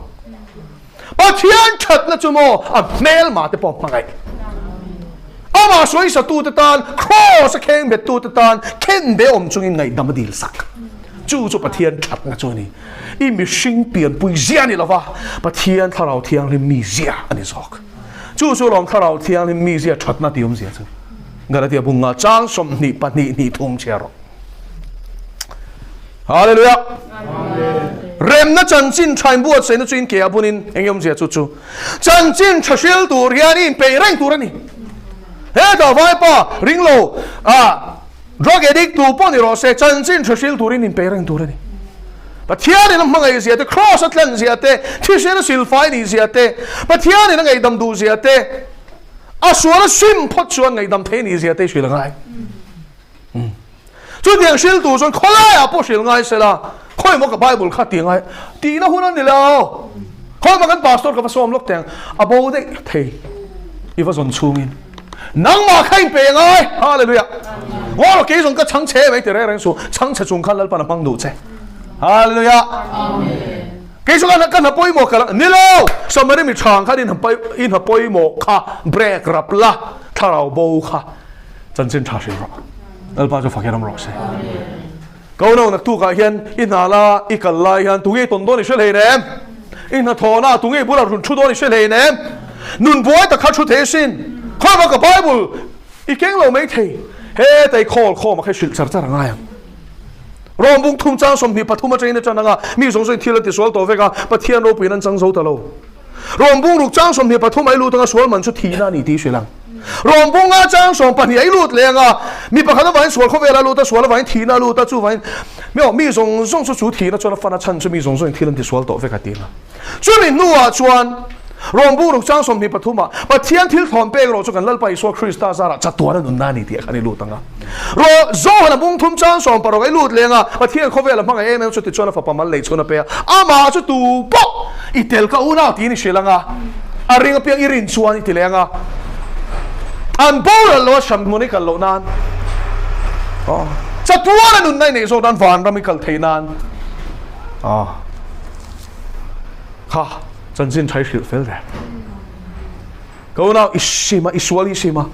S1: Pathian thatna chu maw a hmelma te pawh hmangaih. Amah sawisatute tan, kraws a kheng bettute tan khen be awm chungin ngaihdam a dil sak. Chu chu Pathian thatna chu a ni. I mihring pianpui zia a ni lova, Pathian Thlarau Thianghlim mi zia a ni zawk. Chu chu lawm Thlarau Thianghlim mi zia thatna tih awmzia chu. Galatia bunga chang 22 hnih thum chhiar rawh. Hallelujah. Remna chanchin tha in buatsaihna chu in ke ah bunin eng awmzia chu chu. Chanchin tha hril tur hian i inpeih reng tur a ni. Hetah vaipa ringlo ah drug addict tu pawh ni rawh se chanchin tha hril turin inpeih reng tur a ni. Pathianin a hmangaih zia te, cross a tlan zia te, thisen a silfai nih zia te, Pathianin a ngaihdam duh zia te, a sual a sim phawt chuan ngaihdam thei nih zia te i hrilh a ngai. Chutiang hrilh tur chuan khawlaiah pawh hrilh ngai se la, khawi maw ka Bible kha ti ngai tihna hun a ni lo. Khawi maw kan pastor ka va sawm lawk teh ang, a bo daih thei i va zawn chhungin. Nangmah kha in pe ngai, Hallelujah. Ngaw kei zawng ka chhang che mai ti reng reng suh, chhang che chung khan Lalpan a hmang duh che. Hallelujah. Kei chu ka hna pawimawh ka la ni lo, Samari mi thang khan in hna pawimawh kha break rap la, thlarau bo kha. Chanchin tha hrilh rawh. Lalpa chu fakin awm rawh se. Ko no naktukah hian i hna la i kal lai hian tunge i tawn dawn i hre hlei nem. I hnathawhna ah tunge i bulah run thu dawn i hre hlei nem. Nun buai tak kha thu thei asin. Khawi ka Bible i keng lo mai thei. Heta i khawl khawm a kha i hrilh char char a ngai ang. Rom bung thum chang 23 atangin a tan anga mi zawng zawngin thil an tisual tawh vek a, Pathian ropuiin an chang zo ta lo. Rom bung ruk chang 23 a i lut anga sual man chu thihna a ni tih i hrilh ang. Rom bunga chang 12 a i lut leh anga mi pakhat avangin sual khawvel a lut a, sual avangin thihna a lut a, chuvangin mi aw mi zawng zawng chu chu thihna chuan a fan a chhan chu mi zawng zawngin thil an tisual tawh vek a ti ang. Chumi hnuah chuan Rom bung ruk chang 23 ah Pathian thil thawn pek rawh chu kan Lalpa Isua Krista zarah chatuan a nunna a ni tih a khan i lut ang a. Ro Johan a bung thum chang 16 a i lut leng a, Pathian khawvel a hmangaih em em chu tichuan a fapa mal lei chhun a pe a, amah chu tu pawh i tel ka unau tiin i hrilh ang a, a ring apiang i rin chuan i ti leng a, an boral lo a hram hmun i kal loh nan aw chatuan a nunna i neih zawk nan vanram i kal theih nan aw kha chanchin tha i hrilh fel der. Ka unau i sim a, i sual i sim a.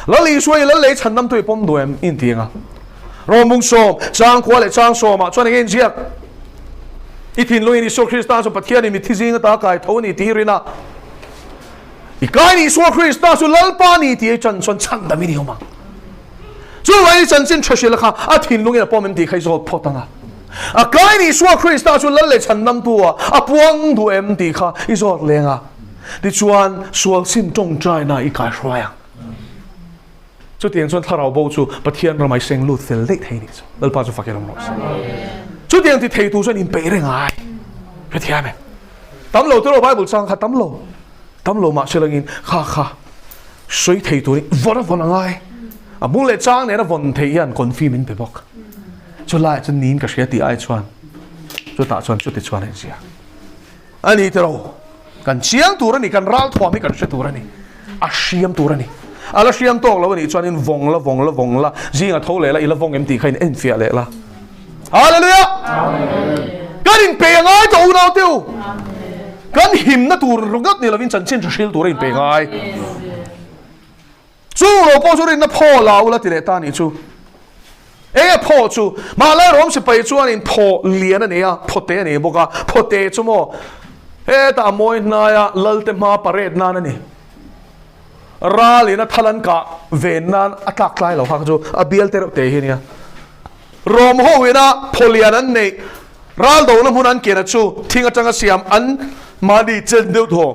S1: Lal Isua i lal lei chhan namtu i pawm duh em? I inti eng a. Rawmbung sawm, chang khua leh chang sawmah chuan eng nge inziak? I thinlungin Isua Krista chu Pathianin mitthi zing ata kai tho a ni tih i rin a. I kain Isua Krista chu Lalpa a ni tih i chan chuan chhandam i ni awm ang. Chuvangin i chanchin tha hrilh kha a thinlungin a pawm em tih kha i zawt phawt ang a. A kain Isua Krista chu lal leh chhan namtu ah a puang duh em tih kha i zawt leng a. Tichuan, sual sim tawngtaina i kaihruai ang. Chutiang chuan thlarau bo chu Pathian ramah i seng lut fel daih thei nih chu. Lalpa chu fakin awm rawh se. Chutiang ti thei tur chuan inpeih reng ai. Hrethiam em? Tam lo tiraw Bible chang kha tam lo. Tam lo mahse langin kha kha sawi thei turin vawn a vawn a ngai. A bung leh chang nena vawn theih hian confi min pe bawk. Chulaiah chuan niin ka hria tih ai chuan chutah chuan chuti chuan a inzia. A ni tiraw? Kan chiang tur a ni, kan ral thuam hi kan hre tur a ni, a hriam tur a ni. A la hriam tawk lo a nih chuanin vawng la, vawng la, vawng la, zinga tho leh la, i la vawng em tih kha in enfiah leh la. Hallelujah! Kan inpei a ngai tawh unau te u. Kan himna tur ringawt ni lovin chanchin tha hril tur a inpei ngai. Chu lo pawh chu rinna phaw la ula ti leh ta nih chu. Enge phaw chu? Mahlai rawm sipai chuanin phaw lian a nei a, phaw te a nei bawk a. Phaw te chu maw hetah a mawi hnaia lalte hma parade nan a ni. Ralin a thal an kah ven nan a tlak tlai lo kha chu a bial te reuh te hi a nia. Rawm ho ina phaw lian an neih ral dona hmun an kena chu thing atanga siam an mahni chen deuh thaw.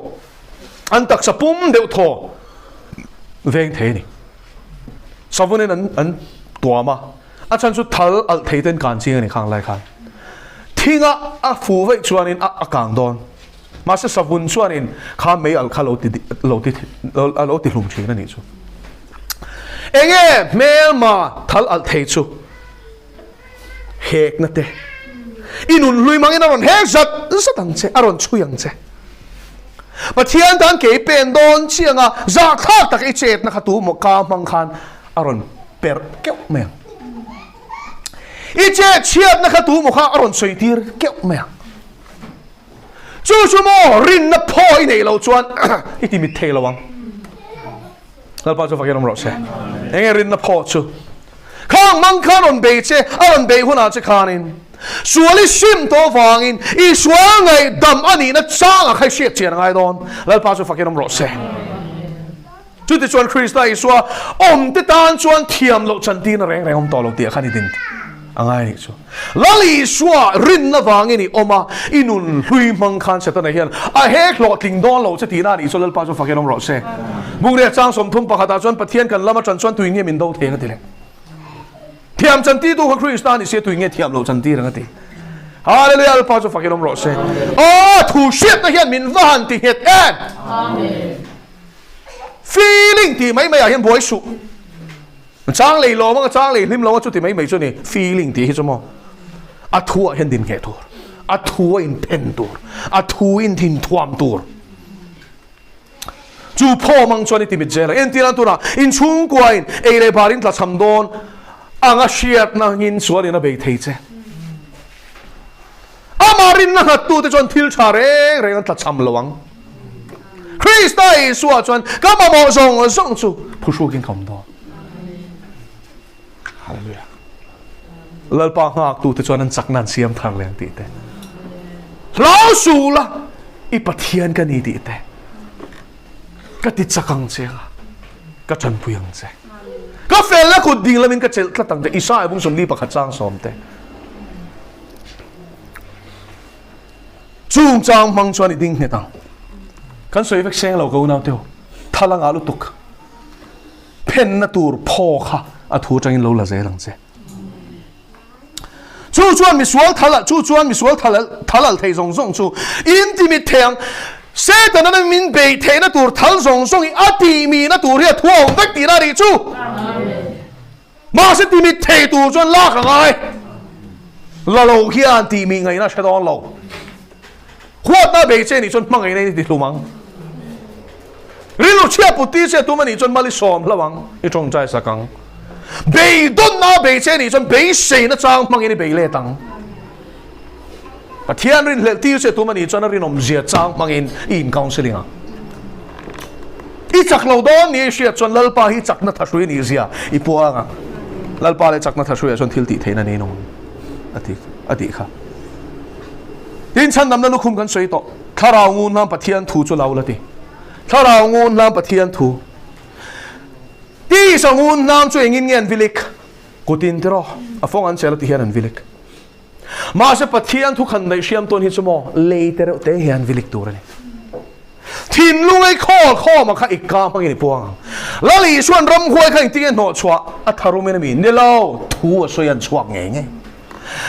S1: An taksa pum deuh thaw veng thei a ni. Savunin an an tuam a, a chhan chu thal alh thei ten kan ching a ni khang lai khan. Thinga a fu vaih chuanin a a kang dawn. Mahse savun chuanin kha mei alh kha lo ti lo ti a lo ti hlum thin a nih chu. Enge hmelma thal alh thei chu hekna te i nun hlui mangin a rawn hek zat zat ang che, a rawn chhui ang che. Pathian tan ke i pen dawn chiang a, zahthlak tak i chetna kha tu maw ka hmang khan a rawn perh keuh mai ang. I chet chhiatna kha tu maw kha a rawn sawi tir keuh mai ang. Chu chu maw rinna phaw i neih loh chuan i ti mit thei lo ang. Lalpa chu fakin awm rawh se. Enge rinna phaw chu? Khang mang khan rawn bei che, a rawn bei hunah che khanin sual i sim tawh vangin i sual ngaihdam a nihna changah kha i hriat chian a ngai dawn. Lalpa chu fakin awm rawh se. Chutichuan Krista Isua awmte tan chuan thiam loh chantirna reng reng awm tawh lo tih ah khan i din a ngai a nih chu. Lal Isua rinna vangin i awm a, i nun hlui hmang khan Setana hian a hek hlawhtling dawn lo che tihna a nih chu Lalpa chu fakin awm rawh se. Bungriat chang 31 ah chuan Pathian kan lama ṭan chuan tui nge min do thei ang a ti leh. Thiam chantirtu kha Krista a ni sia tui nge thiam loh chantir ang a ti. Hallelujah Lalpa chu fakin awm rawh se. Aw thu hriatna hian min va han ti nghet em! Amen. Feeling tih mai mai ah hian buai suh. Chang lei lawm anga chang lei hlim lo a chuti mai mai chu ni. Feeling tih hi chu maw a thu ah hian din ngheh tur, a thu a in phen tur, a thu in thin thuam tur. Chu phawm ang chuan i ti mit zel a. Entir an tunah inchhungkua in ei leh bar in tla cham dawn anga hriatna angin sual in a bei thei che. Amah rinna nghattute chuan thil tha reng reng an tlachham lo ang. Krista Isua chuan ka mamawh zawng zawng chu phuhrukin ka awm dawn. Hallelujah. Lalpa nghaktute chuan an chakna an siam thar leh ang tih te. Hlau suh la, i Pathian ka ni tih te. Ka ti chak ang che a, ka tanpui ang che. Ka felna kut ding lamin ka chelh tlat ang che. Isaiah bung 41 chang 10 te. Chung chang hmang chuan i ding nghet ang. Kan sawi vek seng lo ka unau teu. Thal a ngah lutuk. Phenna tur phaw kha a thu atangin lo la zel ang che. Chu chuan misual thal chu chuan misual thal thal al thei zawng zawng chu in ti mit thei ang. Satan a min beih theihna tur thal zawng zawng hi a tih mihna tur hi a thu a awm vek tihna a nih chu. Mahse timit thei tur chuan lak a ngai. La lo hian tih mi ngaihna hre dawn lo. Huatna bei che nih chuan hmangaihna in i ti hlum ang. Rilru chhia put tir che tum a nih chuan mal i sawm hlo ang, i tawngtai sak ang. Beidawnna bei che nih chuan beiseina chang hmangin i bei let ang. Pathian rinhlelh tir che tum a nih chuan a rinawmzia chang hmangin i in counselling ang. I chak lo dawn ni i hriat chuan Lalpa hi chakna thahrui a nih zia i puang ang. Lalpa leh chakna thahruiah chuan thil tih theihna nei nung a ti a tih kha. Tin chhandamna lukhum kan sawi tawh. Thlarau ngun hlam Pathian thu chu lo la ti. Thlarau ngun hlam Pathian thu. Tisa ngun hlam chu engin nge an vilik? Kutin tiraw a fawng an chel a ti hian an vilik. Mahse Pathian thu khan neih hriam tawn hi chu maw lei te reuh te hian vilik tur a ni. Thinlung ei khawl khawm a kha i ka hmangin i puang ang. Lal Isuan ramhuai kha engtinge hnawh chhuah a tharumin a mi ni lo, thu a sawi an chhuak ngei ngei.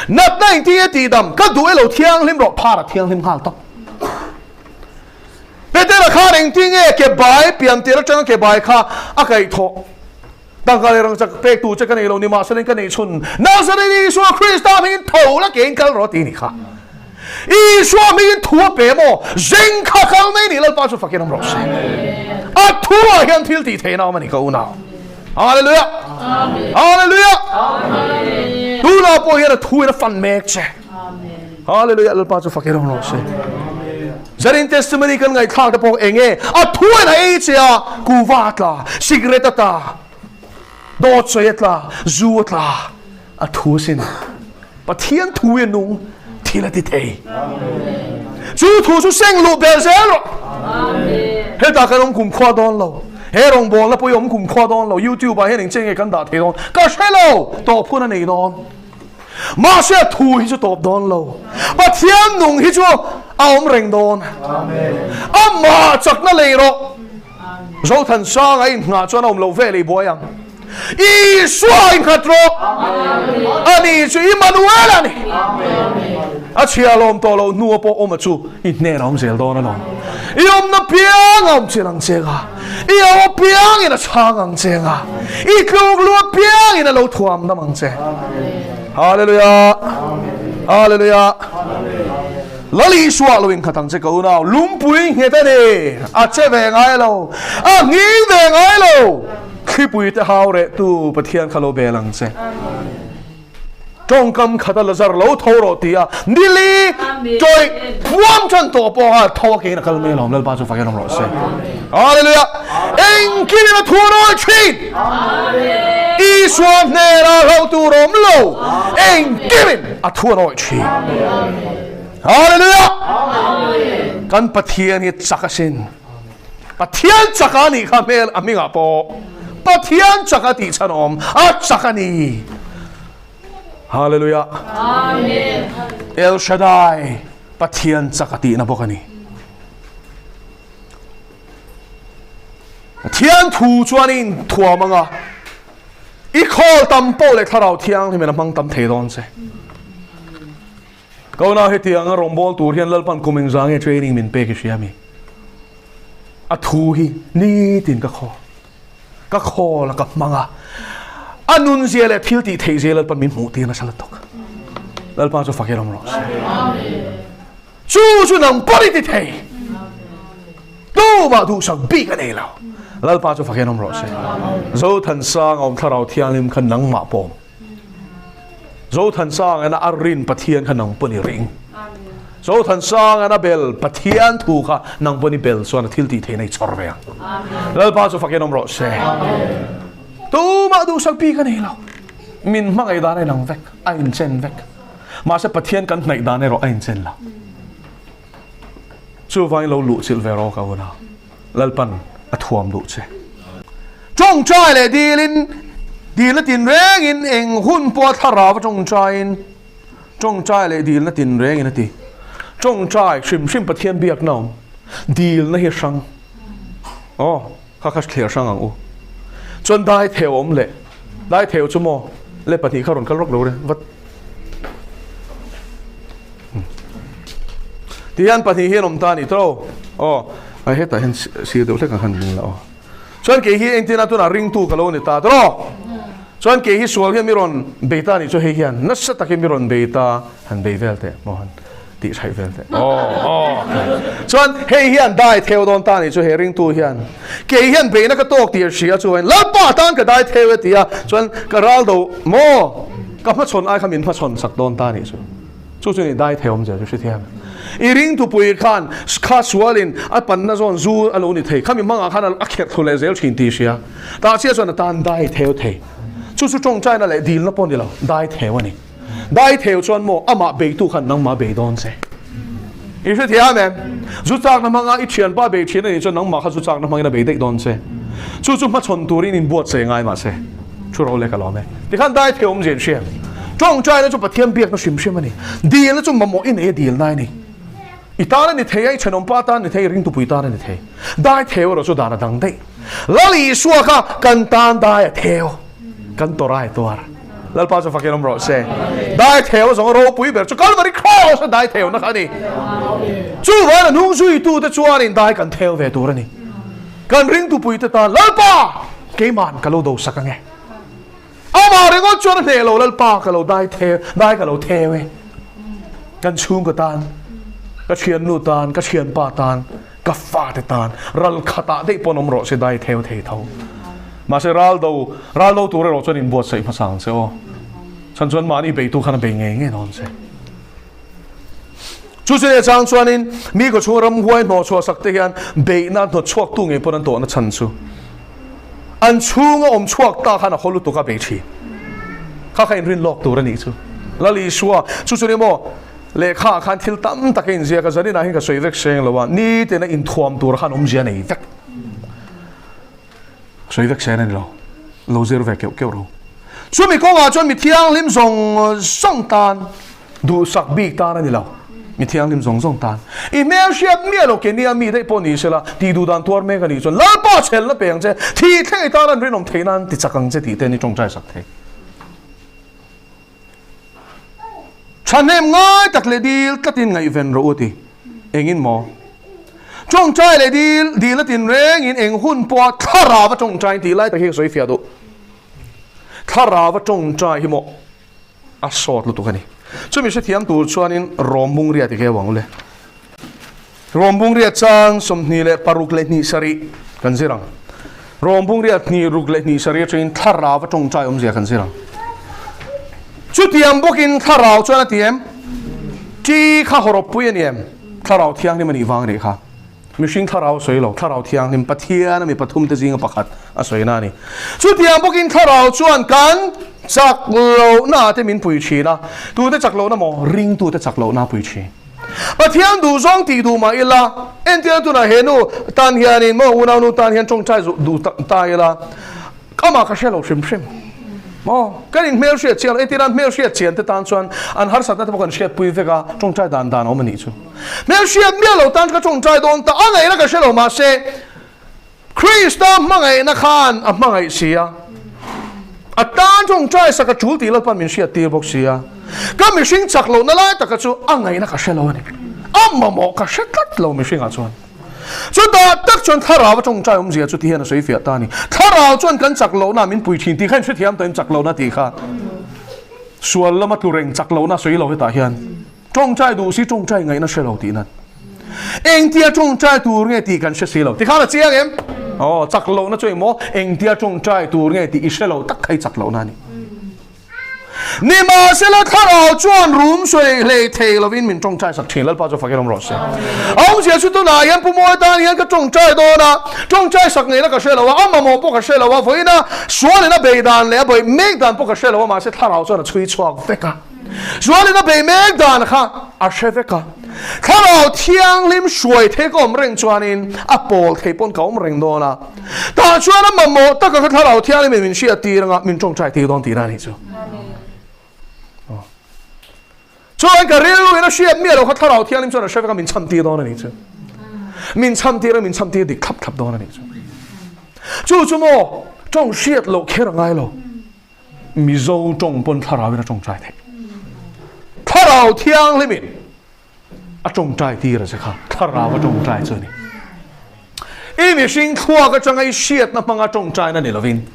S1: Natna engtinge tihdam ka duh e lo thianghlim rawh phar a thianghlim nghal tawp. Petera khan engtinge ke bai pian tir atanga ke bai kha a kaihthawh. Tangka leh rangchak pek tu che ka nei lo ni mahse ka neih chhun Nazareth Isua Krista hmingin tho la kein kal rawh ti ni kha. Isua hmingin thu a pe maw zeng kha kal mai ni Lalpa chu fakin awm rawh se. A thu ah hian thil tih theihna awm a ni ka unau. Hallelujah. Hallelujah. Tunah pawh hian a thu in a fan mek che. Hallelujah Lalpa chu fakin awm rawh se. Zarin testimony kan ngaihthlak te pawh eng nge a thu in a ei che a kuva a tla cigarette a tla dawt sawi a tla zu a tla a thu sin Pathian thu in nung thil a ti thei chu thu chu seng luh bel zel rawh heta kan awm kum khua dawn lo he rawngbawlna pawh i awm kum khua dawn lo youtube ah hian engche nge kan dah thei dawn ka hre lo tawp hun a nei dawn Mahse a thu hi chu tawp dawn lo. Pathian nung hi chu a awm reng dawn. Amah chakna lei rawh. Zothansang a inngah chuan a awm lo ve lei buai ang. Isua a innghat rawh. Ani chu Immanuel a ni. A chhia lawm tawh loh hnua pawh awm a chu i hnen a awm zel dawn alawm. I awmna piang a awm chian ang che nga. I au apiangin a chhang ang che nga. I tluk lu apiangin a lo thuam dam ang che. Hallelujah. Hallelujah. Lal Isua lo innghat ang che ka unau, lungpui nghet a ni, a che ve ngai lo, a nghing ve ngai lo, thlipui te hau reh tu Pathian kha lo bel ang che. Tawngkam khat a la zar lo tho rawh ti a, nili tawih puam tan tawh pawh a tho a kein a kal mai alawm, Lalpa chu fakin awm rawh se. Hallelujah! Engkim in a thu nawi thin! Isua hnenah hlauh tur awm lo, engkim in a thu nawi thin. Hallelujah! Kan Pathian hi chak asin. Pathian chak a nih kha hmel a hmingah pawh Pathian chak a tih chhan awm a chak a ni. Hallelujah.
S4: Amen.
S1: El Shaddai Pathian chak a tihna bawk a ni. Pathian thu chuan in thuam anga i khawl tam pawh leh thlarau thianghlim in a hmang tam thei dawn che. Kona hetiang a rawngbâwl tur hian Lalpan kum engzah nge training min pek i hria mi? A thu hi nitin ka khawl, ka khawl a ka hmang a, a nunzia leh thil tih theih zia Lalpan min hmuh tir nasa lutuk. Lalpa chu fak erawm rawh se. Chu chu nang pawh i ti thei. Tumah duhsak bik a nei lo. Lalpa chu fak erawm rawh se. Zothansang a awm thlarau thianghlim kha nangmah pawm. Zothansang ena a rin Pathian kha nang pawn i ring. Zothansang ena bel Pathian thu kha nang pawn i bel chuan a thil tih theihna i chhawr ve ang. Lalpa chu fakin awm rawh se. Tumah duhsak bik a nei lo. Min hmangaih dan a inang vek, a inchen vek. Mahse Pathian kan hnaih dan erawh a inchen lo. Chuvangin lo luhchilh ve rawh ka unau. Lalpan a thuam duh che. Tawngtai leh dilin, dilna tinrengin eng hun pawh a thlarau a tawngtaiin, tawngtai leh dilna tinrengin a ti. Tawngtai hrim hrim Pathian biakna awm, dilna hi a hrang. Aw, kha kha thliar hrang ang u. Chuan dai theu awm leh, dai theu chu maw, le pahnih kha rawn kal rawk lo re, vat. Tihian pahnih hian awm ta a nih tawh aw. Aw, hetah hian sir deuh hlek ang khan min la aw. Chuan kei hi engtin a tunah ringtu ka lo ni ta tawh aw. Chuan kei hi sual hian mi rawn bei ta a nih chu hei hian nasa takin mi rawn bei ta han bei vel teh maw han tih hraih vel teh aw aw. Chuan hei hian dai theu dawn ta a nih chu he ringtu hian kei hian beihna ka tawk tih a hria chuan Lalpa tan ka dai theu e ti a chuan ka ral do maw Ka hmachhawn ai kha min hmachhawn sak dawn ta nih chu. Chu chu ni dai thei awm zel chu hrethiam. I ring thupui khan kha sualin a panna zawn zu a lo ni thei. Khami hmangah khan a kherh thlu leh zel thin tih hria. Tah chiah chuan a tan dai theu thei. Chu chu tawngtaina leh dilna pawh ni lo, dai theu a ni. Dai theu chuan maw amah beitu khan nangmah bei dawn che. I hrethiam em? Zu chakna hmanga i thianpa bei thin a nih chuan nangmah kha zu chakna hmangin a bei daih dawn che. Chu chu hmachhawn turin inbuatsaih ngai mahse. Thu ro leh ka lawm e. Tikhan dai thei awm zin hriat. Tawngtaina chu Pathian biakna hrim hrim a ni. Dilna chu mamawh i nei a dilna a ni. I tan a ni thei a, i thenawmpa tan a ni thei, i ringtupui tan a ni thei. Dai theu erawh chu dan a dang daih. Lal Isua kha kan tan dai a theu, kan tawrh a tuar. Lalpa chu fakin awm rawh se. Dai theu zawng ropui ber chu Kalvari Cross a dai theuna kha a ni. Chuvangin a hnung zuitute chuanin dai kan theu ve tur a ni. Kan ringtupuite tan Lalpa! Keima'n ka lo do sak ange. Amah ringawt chuan a hneh lo Lalpa ka lo dai theu, dai ka lo theu e. Kan chhungkaw tan, ka thiannu tan, ka thianpa tan, ka fate tan, ral khatah daih pawn awm rawh se dai theu thei tho. Mahse ral do, ral do tur erawh chuan inbuatsaih hmasa ang che aw. Chhan chuan mahni beitu khan a bei ngei ngei dawn che. Chu chu leh chang chuanin mi khaw chhung ramhuai hnawhchhuah sak te hian beihna hnawtchhuaktu ngei pawn an tawhna chhan chu an chhunga awm chhuak ta khan a haw lutuk a bei thin. Kha kha inrin lawk tur a nih chu. Lal Isua, chu chu ni maw, lehkha ah khan thil tam tak a inziak a, zaninah hian ka sawi vek seng lo a, nitin a inthuam tur khan awmzia nei vek. Sawi vek sen a ni lo, lo zir ve keuh keuh ro. Chumi kawngah chuan mi thianghlim zawng zawng tan, duhsak bik tan a ni lo, mi thianghlim zawng zawng tan. I hmel hriat miah lo ke nia mi daih pawh ni sela, tih duh dan tuar mek a nih chuan Lalpa chhelna pe ang che, thih thleng i tan an rinawm theih nan ti chak ang che tih te ni tawngtai sak thei. Thahnem ngai tak leh dil tlatin ngaihven rawh u ti. Engin maw? Tawngtai leh dil, dil a tin rengin eng hun pawha thlarau a tawngtai tih lai tak hi ka sawi fiah duh. Thlarau a tawngtai hi maw a sawt lutuk a ni. Chumi hrethiam tur chuanin Rom Bungria ti keu ang u le. Rom bungriat chang 26 leh hnih sarih kan zir ang. Rom bungriat hnih ruk leh hnih sarih atangin thlarau a tawngtai awmzia kan zir ang. Chutiang bawkin thlarau chuan a ti em? Ṭi kha hawrawppui a ni em? Thlarau thianghlim a nih vang a nih kha. Mihring thlarau a sawi lo, thlarau thianghlim Pathian a mi pathum te zinga pakhat a sawina a ni. Chutiang bawkin thlarau chuan kan chak lohna te min pui thin a, tute chak lohna maw? Ringtute chak lohna a pui thin. Pathian duh zawng tih duh mah ila, entirna tunah he nu tan hianin maw unau nu tan hian tawngtai duh ta ila, Amah ka hre lo hrim hrim. Maw? Kan in hmel hriat chian, entirna hmel hriat chian te tan chuan an harsatna te pawh kan hriatpui vek a, tawngtai dan dan a awm a nih chu. Hmel hriat miah lo tan ka tawngtai dawn ta, a ngaihna ka hre lo mahse Krista hmangaihna khan a hmangaih si a, a tan tawngtai sak a tul tih Lalpan min hriat tir bawk si a, ka mihring chak lohna lai taka chu a ngaihna ka hre lo a ni. A mamawh ka hre tlat lo mihringah chuan. Chutah tak chuan thlarau a tawngtai awmzia chu ti hian a sawi fiah ta a ni. Thlarau chuan kan chak lohna min pui thin tih kha in hrethiam tawh em chak lohna tih kha. Sual lama tlu reng chak lohna sawi lo hetah hian tawngtai duh si tawngtai ngaihna hre lo tih nan. Engtia tawngtai tur nge tih kan hre si lo. Tikhan a chiang em? Aw chak lohna chu engmaw engtia tawngtai tur nge tih i hre lo tak kha i chak lohna a ni. Nimahsela thlarau chuan rum sawi hlei thei lovin min tawngtai sak thin. Lalpa chu fakin awm rawh se. A awmzia chu tunah hian Pu Mawi tan hian ka tawngtai dawn a, tawngtai sak ngeina ka hre lo a, a mamawh pawh ka hre lo a, vawiina sualin a bei dan leh a bei mek dan pawh ka hre lo a, mahse thlarau chuan a chhui chhuak vek a. Sualin a bei mek dan kha a hre vek a. Thlarau thianghlim hruai thei ka awm reng chuanin a pawl thei pawn ka awm reng dawn a. Tah chuan a mamawh taka kha thlarau thianghlim in min hriat tir anga min tawngtai tir dawn tihna a nih chu. Chuan ka rilru in a hriat miah lo kha thlarau thianghlim chuan a hre vek a min chhan tir dawn a nih chu. Min chhan tir a min chhan tir dik thlap thlap dawn a nih chu. Chu chu maw tawng hriat loh kher a ngai lo. Mizo tawng pawn thlarau in a tawngtai theih. Thlarau thianghlim in a tawngtai tir a che kha thlarau a tawngtai chu a ni. I mihring thluak atanga i hriatna hmanga tawngtaina ni lovin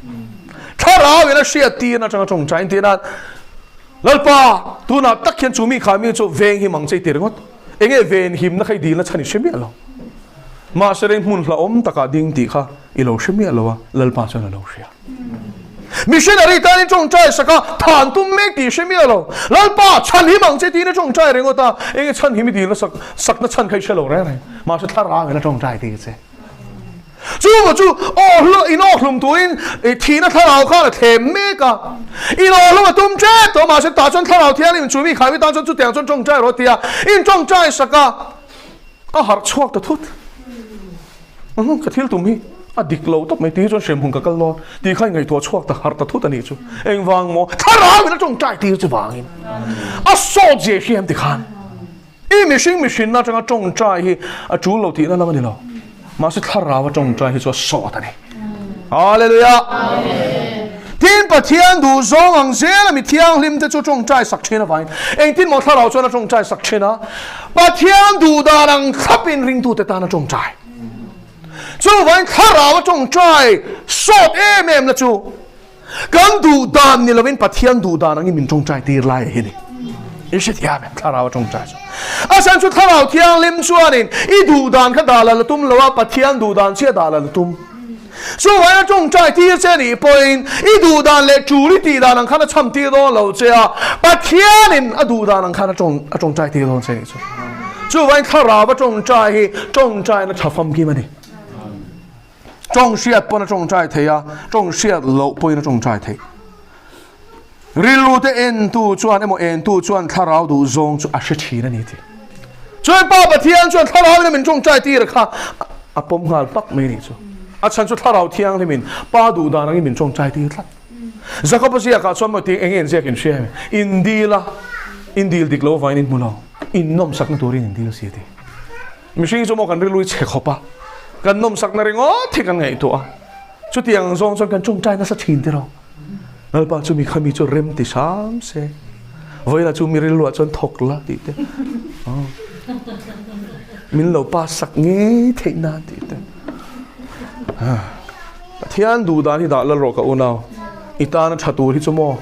S1: thlarau in a hriat tirna atanga tawngtai in tihna Lalpa tunah tak hian chu mi kha mi chu veng him ang che i ti ringawt. Enge ven himna kha i dilna chhan i hre miah lo. Mahse reng hmun hlauhawm takah ding tih kha i lo hre miah lo a, Lalpa chuan a lo hria. Missionary tan in tawngtai sak a, than tum mek tih hre miah lo. Lalpa, chhan him ang che tiin a tawngtai ringawt a, enge chhan him i dilna sak sakna chhan kha i hre lo reng reng. Mahse thlarau in a tawngtai tih che. Chu maw chu aw hlu in aw hlum turin thihna thlarau khan a thlem mek a. In aw hlum a tum tep tawh mahse tah chuan thlarau thianghlim chu mi khai mi tan chuan chutiang chuan tawngtai rawh a ti a, in tawngtai sak a, a harh chhuak ta thut. Ka thil tum hi a dik lo tawp mai tih hi chuan hremhmun ka kal dawn tih kha ngaihtuah chhuak ta harh ta thut a nih chu. Engvang maw? Thlarau in a tawngtai tir chu vangin a sawt zia hriam ti khan i mihring mihrinna atanga tawngtai hi a tul lo tihna lam a ni lo. Mahse thlarau a tawngtai hi chu a sawt a ni. Hallelujah! Tin, Pathian duh zawng ang zela mi thianghlim te chu tawngtai sak thin avangin engtin maw thlarau chuan a tawngtai sak thin a? Pathian duh dan ang thlapin ringtute tan a tawngtai. Chuvangin thlarau a tawngtai sawt em em na chu kan duh dan ni lovin Pathian duh dan angin min tawngtai tir lai a hi ni. I hrethiam em thlarau a tawngtai chu? A chhan chu thlarau thianghlim chuanin i duh dan kha dah la la tum lo a, Pathian duh dan chiah dah la la tum. Chuvangin a tawngtai tir che nih pawhin i duh dan leh tul i tih dan ang khan a chham tir dawn lo che a, Pathianin a duh dan ang khan a tawngtai tir dawn che nih chu. Chuvangin thlarau a tawngtai hi tawngtaina tha famkim a ni. Tawng hriat pawn a tawngtai thei a, tawng hriat loh pawhin a tawngtai thei. Rilru te entu chuan emaw entu chuan thlarau duh zawng chu a hre thin a ni tih. Chuan Pa Pathian chuan thlarau in min tawngtai tir kha a pawm nghal pak mai nih chu. A chhan chu thlarau thianghlim in Pa duh dan angin min tawngtai tir tlat. Jakob a ziakah chuan maw tih eng nge ziak in hria em? In dil a, in dil dik lo avangin in hmu lo. In nawmsakna turin in dil si a ti. Mihring chu maw kan rilru i chhe khawp a, kan nawmsakna ringawt hi kan ngaihtuah a. Chutiang ang zawng chuan kan tawngtai nasa thin tiraw. Lalpa chu mi kha mi chu rem ti hram se. Vawilah chu mi rilruah chuan thawk la tih te. Min lo pass sak ngei theih nan tih te. Pathian duh dan hi dah lal rawh ka unau. I tana tha tur hi chu maw.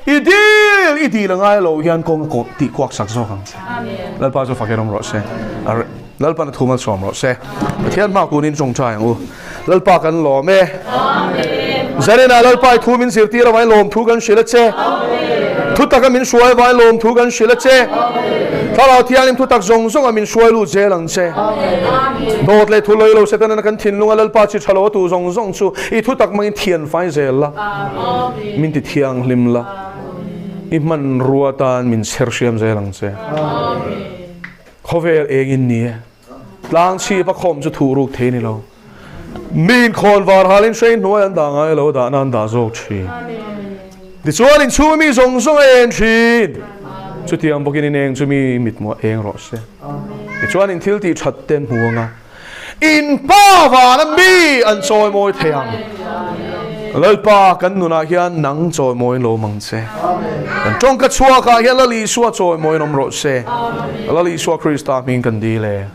S1: I dil i dil a ngai lo hian kawng a tih kuak sak zawk ang che. Lalpa chu fakin awm rawh se. Lalpan a thu malsawm rawh se. Pathian hma kunin tawngtai ang u. Lalpa kan lawm e. Zaninah Lalpa i thu min zirtir avangin lawm thu kan hrilh a che. Thu taka min hruai avangin lawm thu kan hrilh a che. Thlarau Thianghlim thu tak zawng zawnga min hruai lut zel ang che. Dawt leh thu lawi lo Setana kan thinlunga Lalpa chi tha lo a tu zawng zawng chu i thu tak hmangin thian fai zel la. Min ti thianghlim la. I hmanrua tan min chher hriam zel ang che. Khawvel engin ni e. Tlang chhip a khawm chu thuh ruk thei ni lo. Mi inkhawn var halin hrein hnuai an dah ngai lo, dahna an dah zawk thin. Tichuan inchhunga mi zawng zawng a en thin. Chutiang bawkin in eng chu mi mithmuh a eng rawh se. Tichuan in thil tih that te an hmu anga in pa vana mi an chawimawi thei ang. Lalpa kan nunah hian nang chawimawiin lo awm ang che. Kan tawngka chhuakah hian Lal Isua chawimawiin awm rawh se. Lal Isua Krista hming kan dil e.